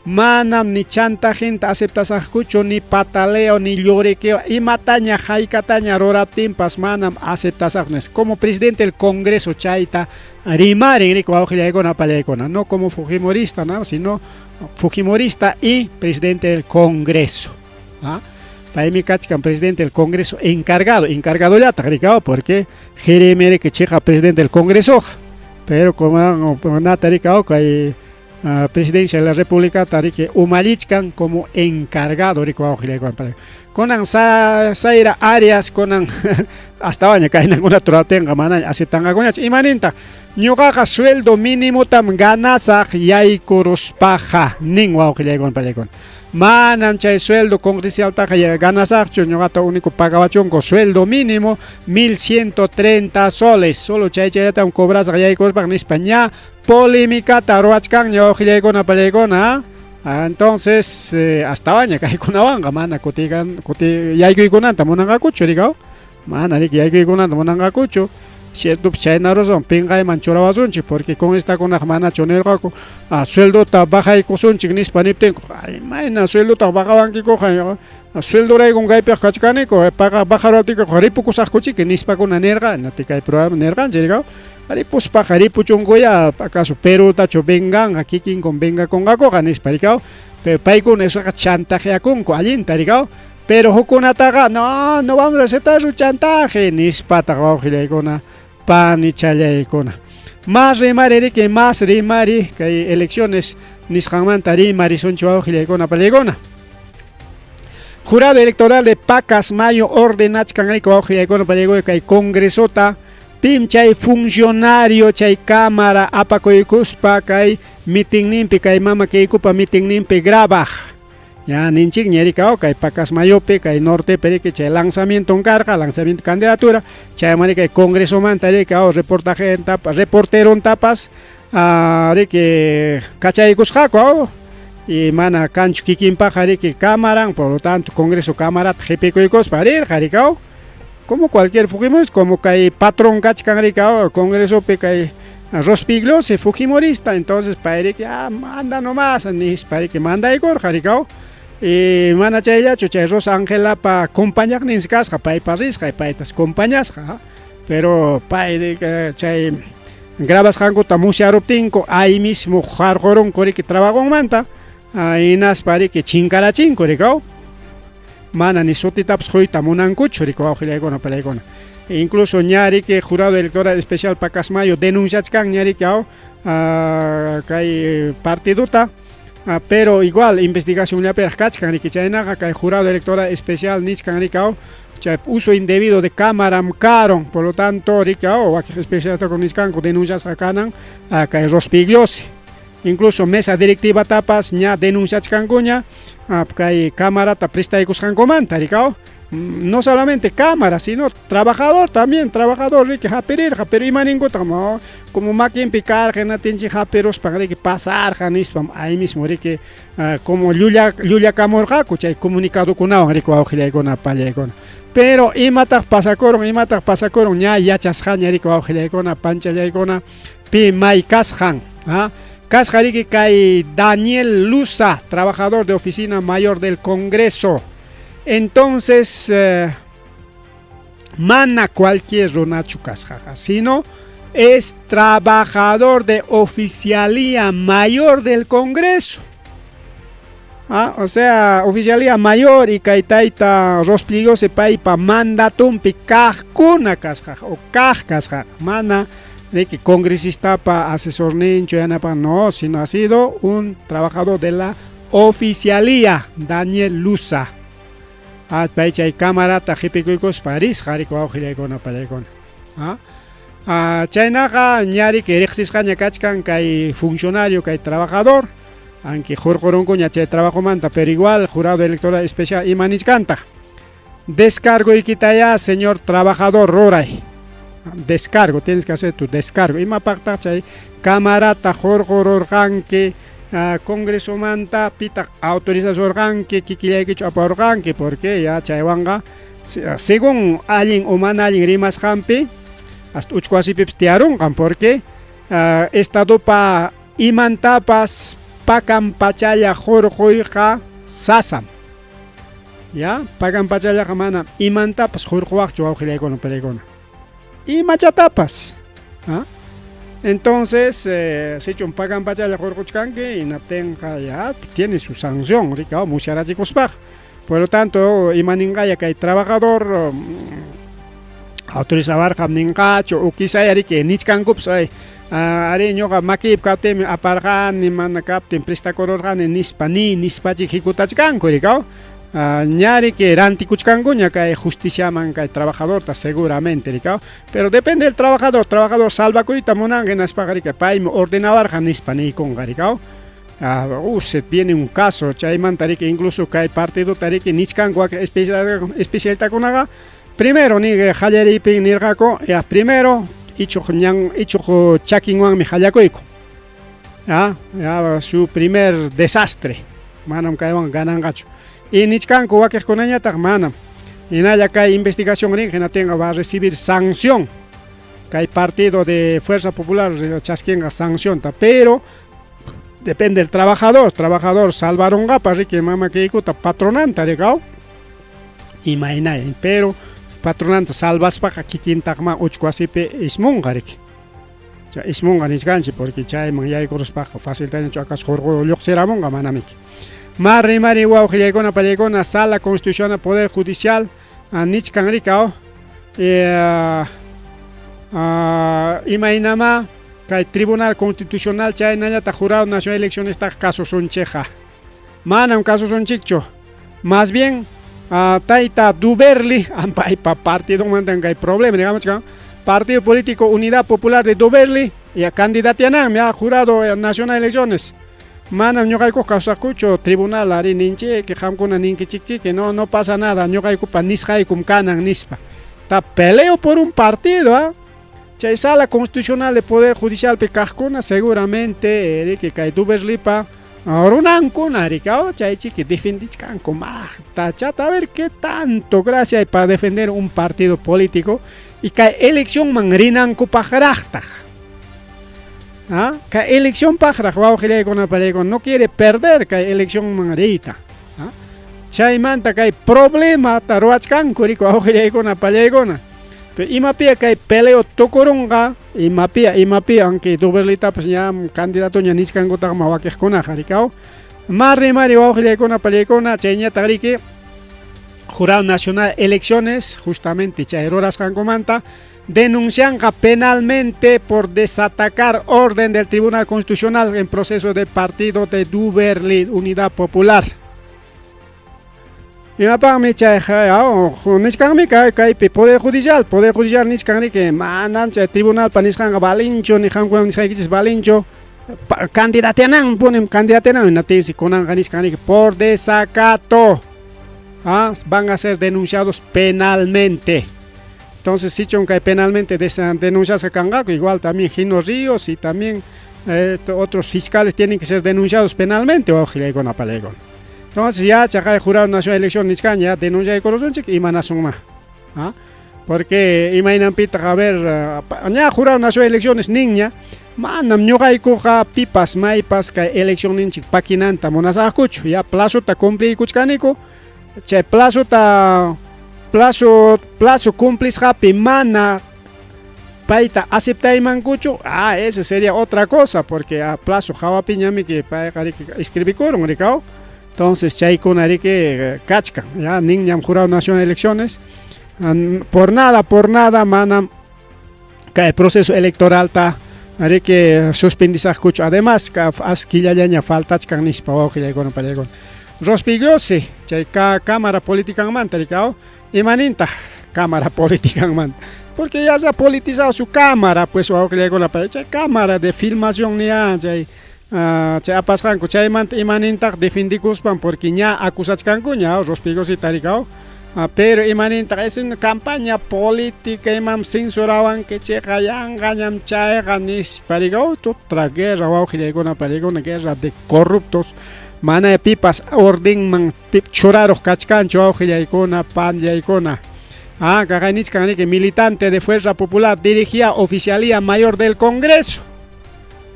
Manam ni chantajinta aceptasaqkuchu, ni pataleo, ni lloriqueo, imataña haykataña ruraptinpas manam aceptasaqku. Como presidente del Congreso chayta rimarin riki wawqillaykuna pallaykuna, no como fujimorista, ¿no? Sino fujimorista y presidente del Congreso. Paymi kachkan presidente del Congreso encargado, encargadollataq rikaw, porque Jeremy riki chiqa presidente del Congreso, pero como nata rikaw kay presidencia de la República riki umallichkan como encargado riki wawqillaykuna. Kunan Zaira Arias kunan hasta waña kaynakunata ruraptinqa manaña aceptanqakuñachu. Imanintaq ñuqaqa sueldo mínimotam ganasaq yaykuruspaqa nin wawqillaykuna pallaykuna. Manam chay sueldo congresaltaqa ganasaqchu, ñuqata único pagawachunku sueldo mínimo 1130 soles, solo chay chayllatam cobrasaq yaykuruspaqa nispa ña polémicata ruwachkanña wawqillaykuna pallaykuna. Entonces hasta waña kaykunawanqa mana kutikan kuti yaykuykunanta munanqakuchu rikaw, mana riki yaykuykunanta munanqakuchu. Cierto, chayna razón pinqayman churawasunchik porque congresista-kunaqa manachu nirqaku sueldota bajaykusunchik nispa niptinku, ay mayna sueldota bajawankikuqa, sueldoraykum kaypiqa kachkaniku, bajaruwaptiykuqa ripukusaqkuchiki nispakuna nirqa, nati kay programa nirqanchik rikaw. Ripuspaqa ripuchunkuya, acaso Perutachu venganqa kikinkum vengakunqakuqa nispa rikaw. Pero paykuna esoqa chantajeakunku allinta rikaw. Pero hukkunataqa no, no vamos a aceptar su chantaje nispataq wawqillaykuna panichallaykuna. Más rimari riki, más rimari kay elecciones nisqanmanta rimarisunchik wawqillaykuna pallaykuna. Jurado electoral de Pacasmayo ordenachkan riki wawqillaykuna pallaykuna kay congresota pim chay funcionario chay cámara apakuykuspa kay mitingninpi kay mama Keikopa mitingninpi grabaj. Ya ninchik ñerikaw kay Pacasmayopi kay nortepi riki chay lanzamiento karqa, lanzamiento candidatura, chayman kay congresomanta rikaw reportaje reporterontapas riki kachaykusqaku y mana kanchu kikinpaqa riki cámara, por lo tanto congreso cámara qhipikuykuspa rirqa rikaw. Como cualquier fujimorista, como kay patrón kachkan rikaw congresopi kay Rospigliosi fujimorista, entonces pay riki manda nomás nispa riki mandaykurqa rikaw. Y mana chayllachu chay Rosa Angelapa compañaqninsi kasqa paypa risqa paytas compañasqa, pero pay chay grabasqankuta musyaruptinku ahí mismo harqurunku riki trabajonmanta, hinaspa riki chinkarachinku rikaw. Mana ni sutitapas quyta munankuchu riki wawqillaykuna pallaykuna. Incluso ña riki jurado electoral especial Pacasmayo denunciachkan ña riki kay partidota, pero igual investigación llapiraq kachkan riki chaynaqa kay jurado electoral especial nichkan riki chay uso indebido de cámara karon, por lo tanto riki wakin especialista nichkanku denunciasqa kanan kay Rospigliosi. Incluso mesa directiva tapas ña denunciachkankuña kay camarata prestaykusqankumanta rikaw. No solamente cámara, sino trabajador también, trabajador riki hapirirqa, pero imaninkutaq no, como makinpi karqa hinatinchik hapiruspan riki pasarqa nispam ahí mismo riki como llullakamurqaku chay comunicadokunawan riki wawqillaykuna pallaykuna. Pero imataq pasakurun, imataq pasakurun ña yachasqaña riki wawqillaykuna panchallaykuna pi may kasqan, Kasqa riki kay Daniel Luza, trabajador de oficina mayor del Congreso. Entonces, mana cualquier runachu kasqaqa, sino Es trabajador de oficialía mayor del Congreso. Ah, o sea, oficialía mayor y kay tayta Rospigliosi paypa mandatunpi kaqkuna kasqa o kaq kasqa mana de que congresistapa asesorninchu yanapan no, sino ha sido un trabajador de la oficialía, Daniel Luza. Ah, pay chay camarata qhipikuykuspa risqa riku wawqillaykuna pallaykuna. Ah, ah, chaynaqa ñariki riqsisqaña kachkan kay funcionario, kay trabajador, aunque hurqurunkuña chay trabajomanta, pero igual jurado electoral especial ima nichkantaq. Descargoykitayá, señor trabajador, ruray. Descargo, tienes que hacer tu descargo. Imapaqtaq chay camarata hurqururqanki congresomanta, pitaq autorizasurqanki, kikillaykichu aparurqanki, porque ya chaywanqa según allin o mana allin rimasqanpi hasta uchku wasipipis tiyarunqan, porque estadopa imantapas pakan pachalla hurquyqa sasam. Ya, pakan pachallaqa mana imantapas hurquwaqchu wawqillaykuna palaykuna. Imachatapas. ¿Ah? Entonces, sichum pakan pachalla hurquchkanki, hinaptinqa ya tiene su sanción, rika, musyarachikuspaqa. Por lo tanto, imaninqaya kay trabajador autorizawarqam ninqachu o quizá riki nichkankupas ay ari ñuqa makiypi kaptinmi aparqani mana kaptin prestakururqani nispa ni nispachik hikutachkanku rikaw. Ña riki rantikuchkankuña kay justiciaman kay trabajadorta seguramente rikaw, pero depende del trabajador, trabajador salvakuyta munanqa hinaspaqa riki paymi ordenawarqa nispa niykunqa rikaw. Se viene un caso chaymanta riki incluso kay partidota riki nichkanku especialitakunaqa primero ni qallariypin nirqaku ya primero ichuq ñan ichuq chakinwanmi qallakuyku. Ya, ya su primer desastre manam kaywan gananqachu. Y nichkanku wakiqkunañataq manam. Hinalla kay investigación rin hinatinqa va a recibir sanción. Kay partido de Fuerza Popular chaskinqa sancionta, pero depende del trabajador, trabajador salvarunqapa riki mama kiykuta patronanta rikaw. Imaynay, pero patronanta salvaspaqa kikintaqma uchku wasipi ismunqa riki. Chay ismunqa nichkanchik porque chayman yaykuruspaqa faciltañachu acaso hurqu lluqsiramunqa manamiki. Mari mari wawqillaykuna pallaykuna Sala Constitucional Poder Judicial nichkan rikaw imaynama kay Tribunal Constitucional chaynallataq Jurado Nacional de Elecciones kasusunchikqa. Manam kasusunchikchu. Más bien tayta Duberli, paypa partidonmantan kay problema, digamos, Partido Político Unidad Popular de Duberli, ya candidatiananmi a Jurado Nacional de Elecciones. Manam ñuqaykuq kawsaqkuchu tribunal ari ninchik, qamkuna ninkichikchiki, no, no pasa nada, ñuqaykupa nisqaykum kanan nispa. Ta peleo por un partido, ¿ah? Chay sala constitucional de Poder Judicial pi kaqkuna seguramente riki kay Duberlipa runankuna rikaw chay chiki defendichkanku maqta chata a ver qué tanto gracia hay para defender un partido político y kay eleccionman rinankupaqraqtaq. ¿Ah? Kay elección paqraq wawqillaykuna pallaykuna no quiere perder kay eleccionman riyta. ¿Ah? Chaymanta kay problemata ruwachkanku riku wawqillaykuna pallaykuna. Pero imapia kay peleo tukurunqa, imapia, imapia, aunque Duberlitapas ña candidatoña nichkankutaqma wakiqkunaqa rikaw. Mari mari wawqillaykuna pallaykuna chayñataq riki Jurado Nacional Elecciones justamente chay rurasqankumanta denuncianqa penalmente por desatacar orden del Tribunal Constitucional en proceso de partido de Duberli, Unidad Popular. Imapaqmi chay nichkanmi kaypi Poder Judicial, Poder Judicial nichkan riki manam chay tribunalpa nisqanqa valinchu ni qamkuna nisqaykichis valinchu candidatianan punim candidatianan hinaptinsi kunanqa nichkan riki por desacato van a ser denunciados penalmente. Entonces, sichum kay penalmente denunciasqa kanqaku, igual también Gino Ríos y también otros fiscales tienen que ser denunciados penalmente wawqillaykuna pallaykuna. Entonces ya chaqay Jurado Nacional de Elección nichkan ya denunciaykurusunchik imanasunma. ¿Ah? Porque imaynanpitaq a ver ña Jurado Nacional de Elecciones ninña manam ñuqaykuqa pipas maypas kay eleccionninchik pakinanta munasaqkuchu ya plazota cumpliykuchkaniku chay plazota plazo plazo cumplisqapi mana Payta aceptaymankuchu? Ah, ese sería otra cosa, porque a plazo hawapiñami que payqa riki escribikurun rikaw. Entonces chaykuna riki kachkan, ya ninñam Jurado Nacional de Elecciones, por nada manam kay proceso electoralta riki suspendisaqkuchu. Además, as killallaña faltachkan nispa wawqillaykuna pallaykuna. Rospigliosi, chay ka cámara politicanmanta rikaw, imanintaq cámara politicanmanta? Porque ya se ha politizado su cámara, pues wawqillaykuna pa chay cámara de filmación niya chay chay apasqanku chaymanta imanintaq defendikuspan porque ña acusachkankuña Rospigliosita rikaw. Pero imanintaq es una campaña política imam censurawankichikqa yanqañam chayqa nispa rikaw. Otra guerra wawqillaykuna pallaykuna, guerra de corruptos. Mana pipas ordenman churaruq kachkanchu wawqillaykuna panllaykuna. Ah, kaqay nichkan riki militante de Fuerza Popular dirigía Oficialía Mayor del Congreso.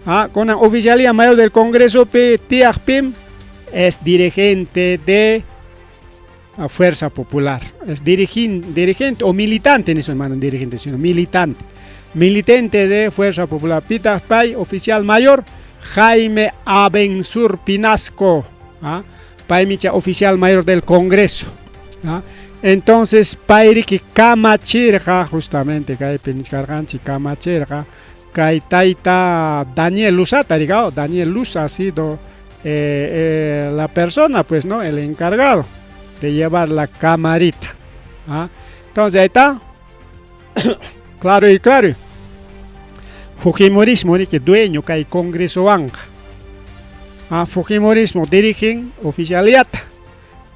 Ah, con la Oficialía Mayor del Congreso pi tiyaq pim es dirigente de Fuerza Popular. Es dirigente o militante, no soy dirigente, sino militante. Militante de Fuerza Popular. Pitaq pay oficial mayor Jaime Abensur Pinasco. ¿Ah? Paymi chay oficial mayor del Congreso. ¿Ah? Entonces, payriki kamachirqa, justamente kaypi nichkarqanchik kamachirqa, kay tayta Daniel Luzata, rikaw, Daniel Luz ha sido la persona, pues, ¿no? El encargado de llevar la camarita. ¿Ah? Entonces, ahí está. Claro y claro. Fujimorismo, que dueño kay Congreso wanqa. Ah, Fujimorismo dirigen oficialidad.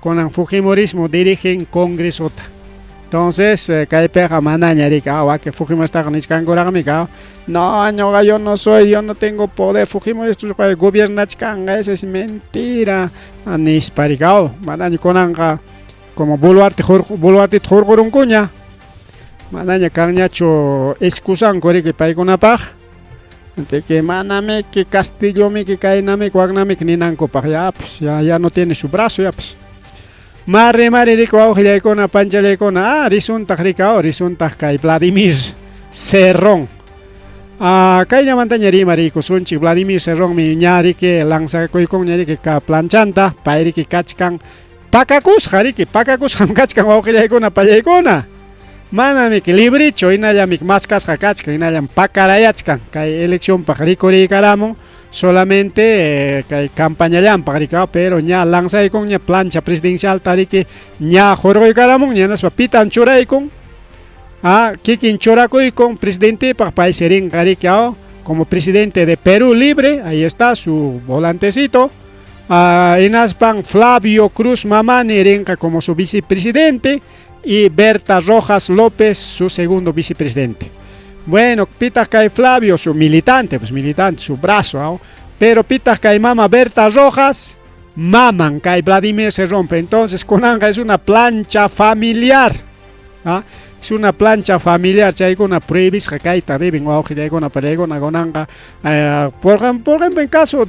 Con Fujimorismo dirigen Congresota. Entonces, kaypiqa manaña riki, ah, que Fujimoristaqa nichkankuraqmi ka. No, ñuqa yo no soy, yo no tengo poder, Fujimorista gobiernachkanqa, esa es mentira. Nispa rikaw, manaña kunanqa como Boluarte Boluartita hurqurunkuña. Manaña kanñachu excusanku riki paykunapaq. De que manami que Castillomi que kaynami waknami ninankupaq ya pues ya, ya no tiene su brazo ya pues. Mari mari riki wawqillaykuna panchallaykuna, ah, risuntaq rikaw, risuntaq kay Vladimir Cerrón. Ah, kayllamantaña rimariykusunchik Vladimir Cerrónmi ña riki lanzakuykunña riki ka planchanta, pay riki kachkan pakakusqa riki, pakakusqam kachkan wawqillaykuna pallaykuna. Manamiki librichu hinallamik maskasqa kachkan, hinallam pakarayachkan kay eleccionpaq rikuriykaramun solamente kay campañallanpaq rikaw, pero ña lanzaykunña plancha presidencialta riki ña hurquykaramun hinaspa pitan churaykun. Ah, kikin churakuykun presidentepaq paysi rinqa riki como presidente de Perú Libre, ahí está su volantecito. Ah, hinaspan Flavio Cruz Mamani rinqa como su vicepresidente y Berta Rojas López su segundo vicepresidente. Bueno, pitaq kay Flavio, su militante, pues militante, su brazo, ¿no? Pero pitaq kay mama Berta Rojas, maman kay Vladimir Cerrón. Entonces, kunanqa es una plancha familiar. ¿Ah? Es una plancha familiar, chaykuna prohibisqa kayta deben wawqillaykuna pallaykuna kunanqa por ejemplo en caso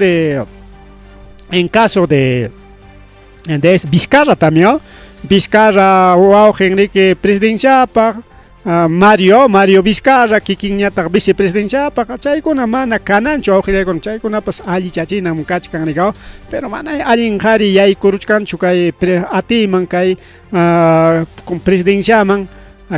de Vizcarra también, ¿no? Vizcarra wawqin riki presidenciapaq, Mario Vizcarra kikinñataq vicepresidenciapaq, chaykuna mana kananchu wawqillaykuna, chaykunapas allichachinam kachkan rikaw, pero mana allin qhari yaykuruchkanchu kay atiyman kay presidenciaman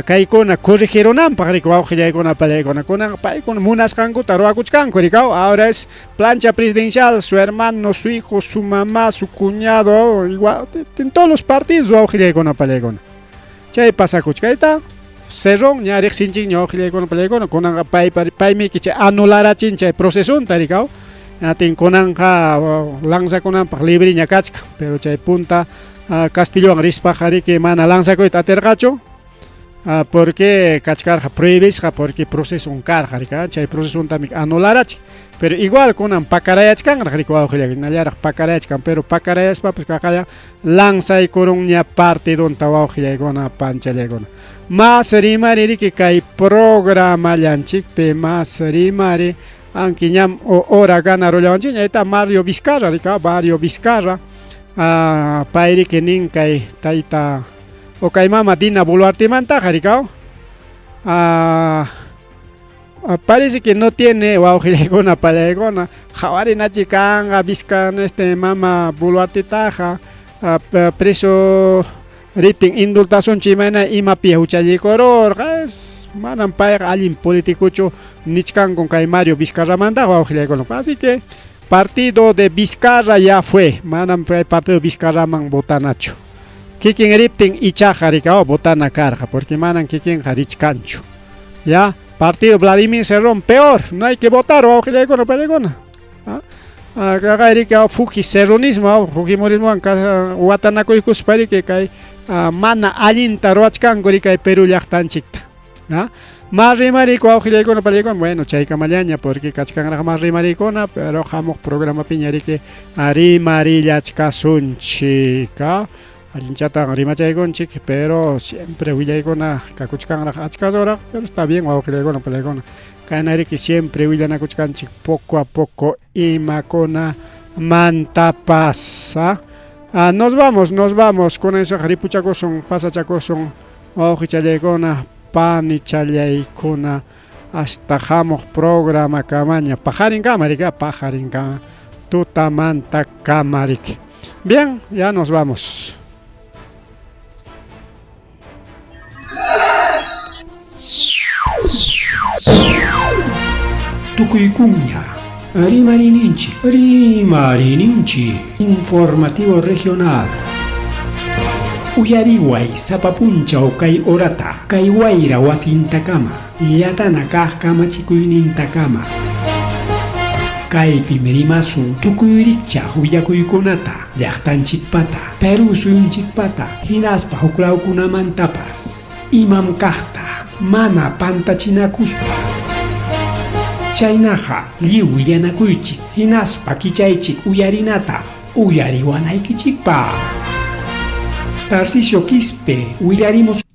kaykuna corregirunanpaq riki wawqillaykuna pallaykuna, kunan paykuna munasqankuta ruwakuchkanku rikaw. Ahora es plancha presidencial, su hermano, su hijo, su mamá, su cuñado, igual en todos los partidos wawqillaykuna pallaykuna. Chay pasakuchkayta Cerrón ña riqsinchikña wawqillaykuna pallaykuna, kunanqa pay paymiki chay anularachin chay procesunta rikaw. Atin kunanqa lanzakunanpaq libriña kachkan, pero chay punta Castillowan rispaqa riki mana lanzakuyta atirqachu. Porque kachkarqa prohibisqa porque proceso karqa rika, chay procesontami anularachin. Pero igual kunan pakarayachkanraq riki wawqillay, hinallaraq pakarayachkan, pero pakarayaspapas kaqaya lanzaykurunña partidunta wawqillaykuna panchallaykuna. Mas rimari riki kay programallanchikpi mas rimari, aunque ñam hora ganarullawanchikña, ahí está Mario Vizcarra rika, Mario Vizcarra, pay riki nin kay tayta o kay mama Dina Boluartemantaqa rikaw. Parece que no tiene wawqillaykuna pallaykuna qhawarinachi kanqa Vizca este mama Boluartetaqa preso riptin indultasunchu imayna imapi huchallikururqa es manam payqa allin politicochu nichkankun kay Mario Vizcarramantaqa wawqillaykuna así que partido de Vizcarra ya fue manam kay partido Vizcarraman votanachu kikin riptin ichaqa rikaw votana karqa porque manan kikinqa richkanchu ya partido Vladimir Cerrón peor no hay que votar wawqillaykuna pallaykuna kaqay riki Fuji Cerronismo Fujimorismowan watanakuykuspa riki kay mana allinta ruwachkanku riki kay Perú llaqtanchikta mas rimariyku wawqillaykuna pallaykuna bueno chaykamallaña porque kachkanraq mas rimariykuna pero hamuq programapiña riki rimarillachkasunchik allinchatan rimachaykunchik pero siempre willaykuna kakuchkanraq achka ruraq pero está bien wawqillaykuna pallaykuna kayna riki siempre willanakuchkanchik poco a poco imakuna mantapas nos vamos, nos vamos con eso ripuchakusun pasachakusun wawqichallaykuna panichallaykuna hasta hamuq programa kamaña paqarinkama riki paqarinkama tutamanta kama riki bien ya nos vamos. Tukuykunña Rimarininchik, Rimarininchik, Informativo Regional. Uyariway sapa punchaw kay horata, kay wayra wasintakama, llatana kaq kamachikuynintakama. Kaypim rimasun tukuy rikchaq willakuykunata, llaqtanchikpata, Perú suyunchikpata, hinaspa huklawkunamantapas. Imam kaqta, mana pantachinakuspa. Chaynaqa lliw willanakuychik, hinaspa kichaychik uyarinata, uyariwanaykichikpaq. Tarcisio Quispe, willarimus.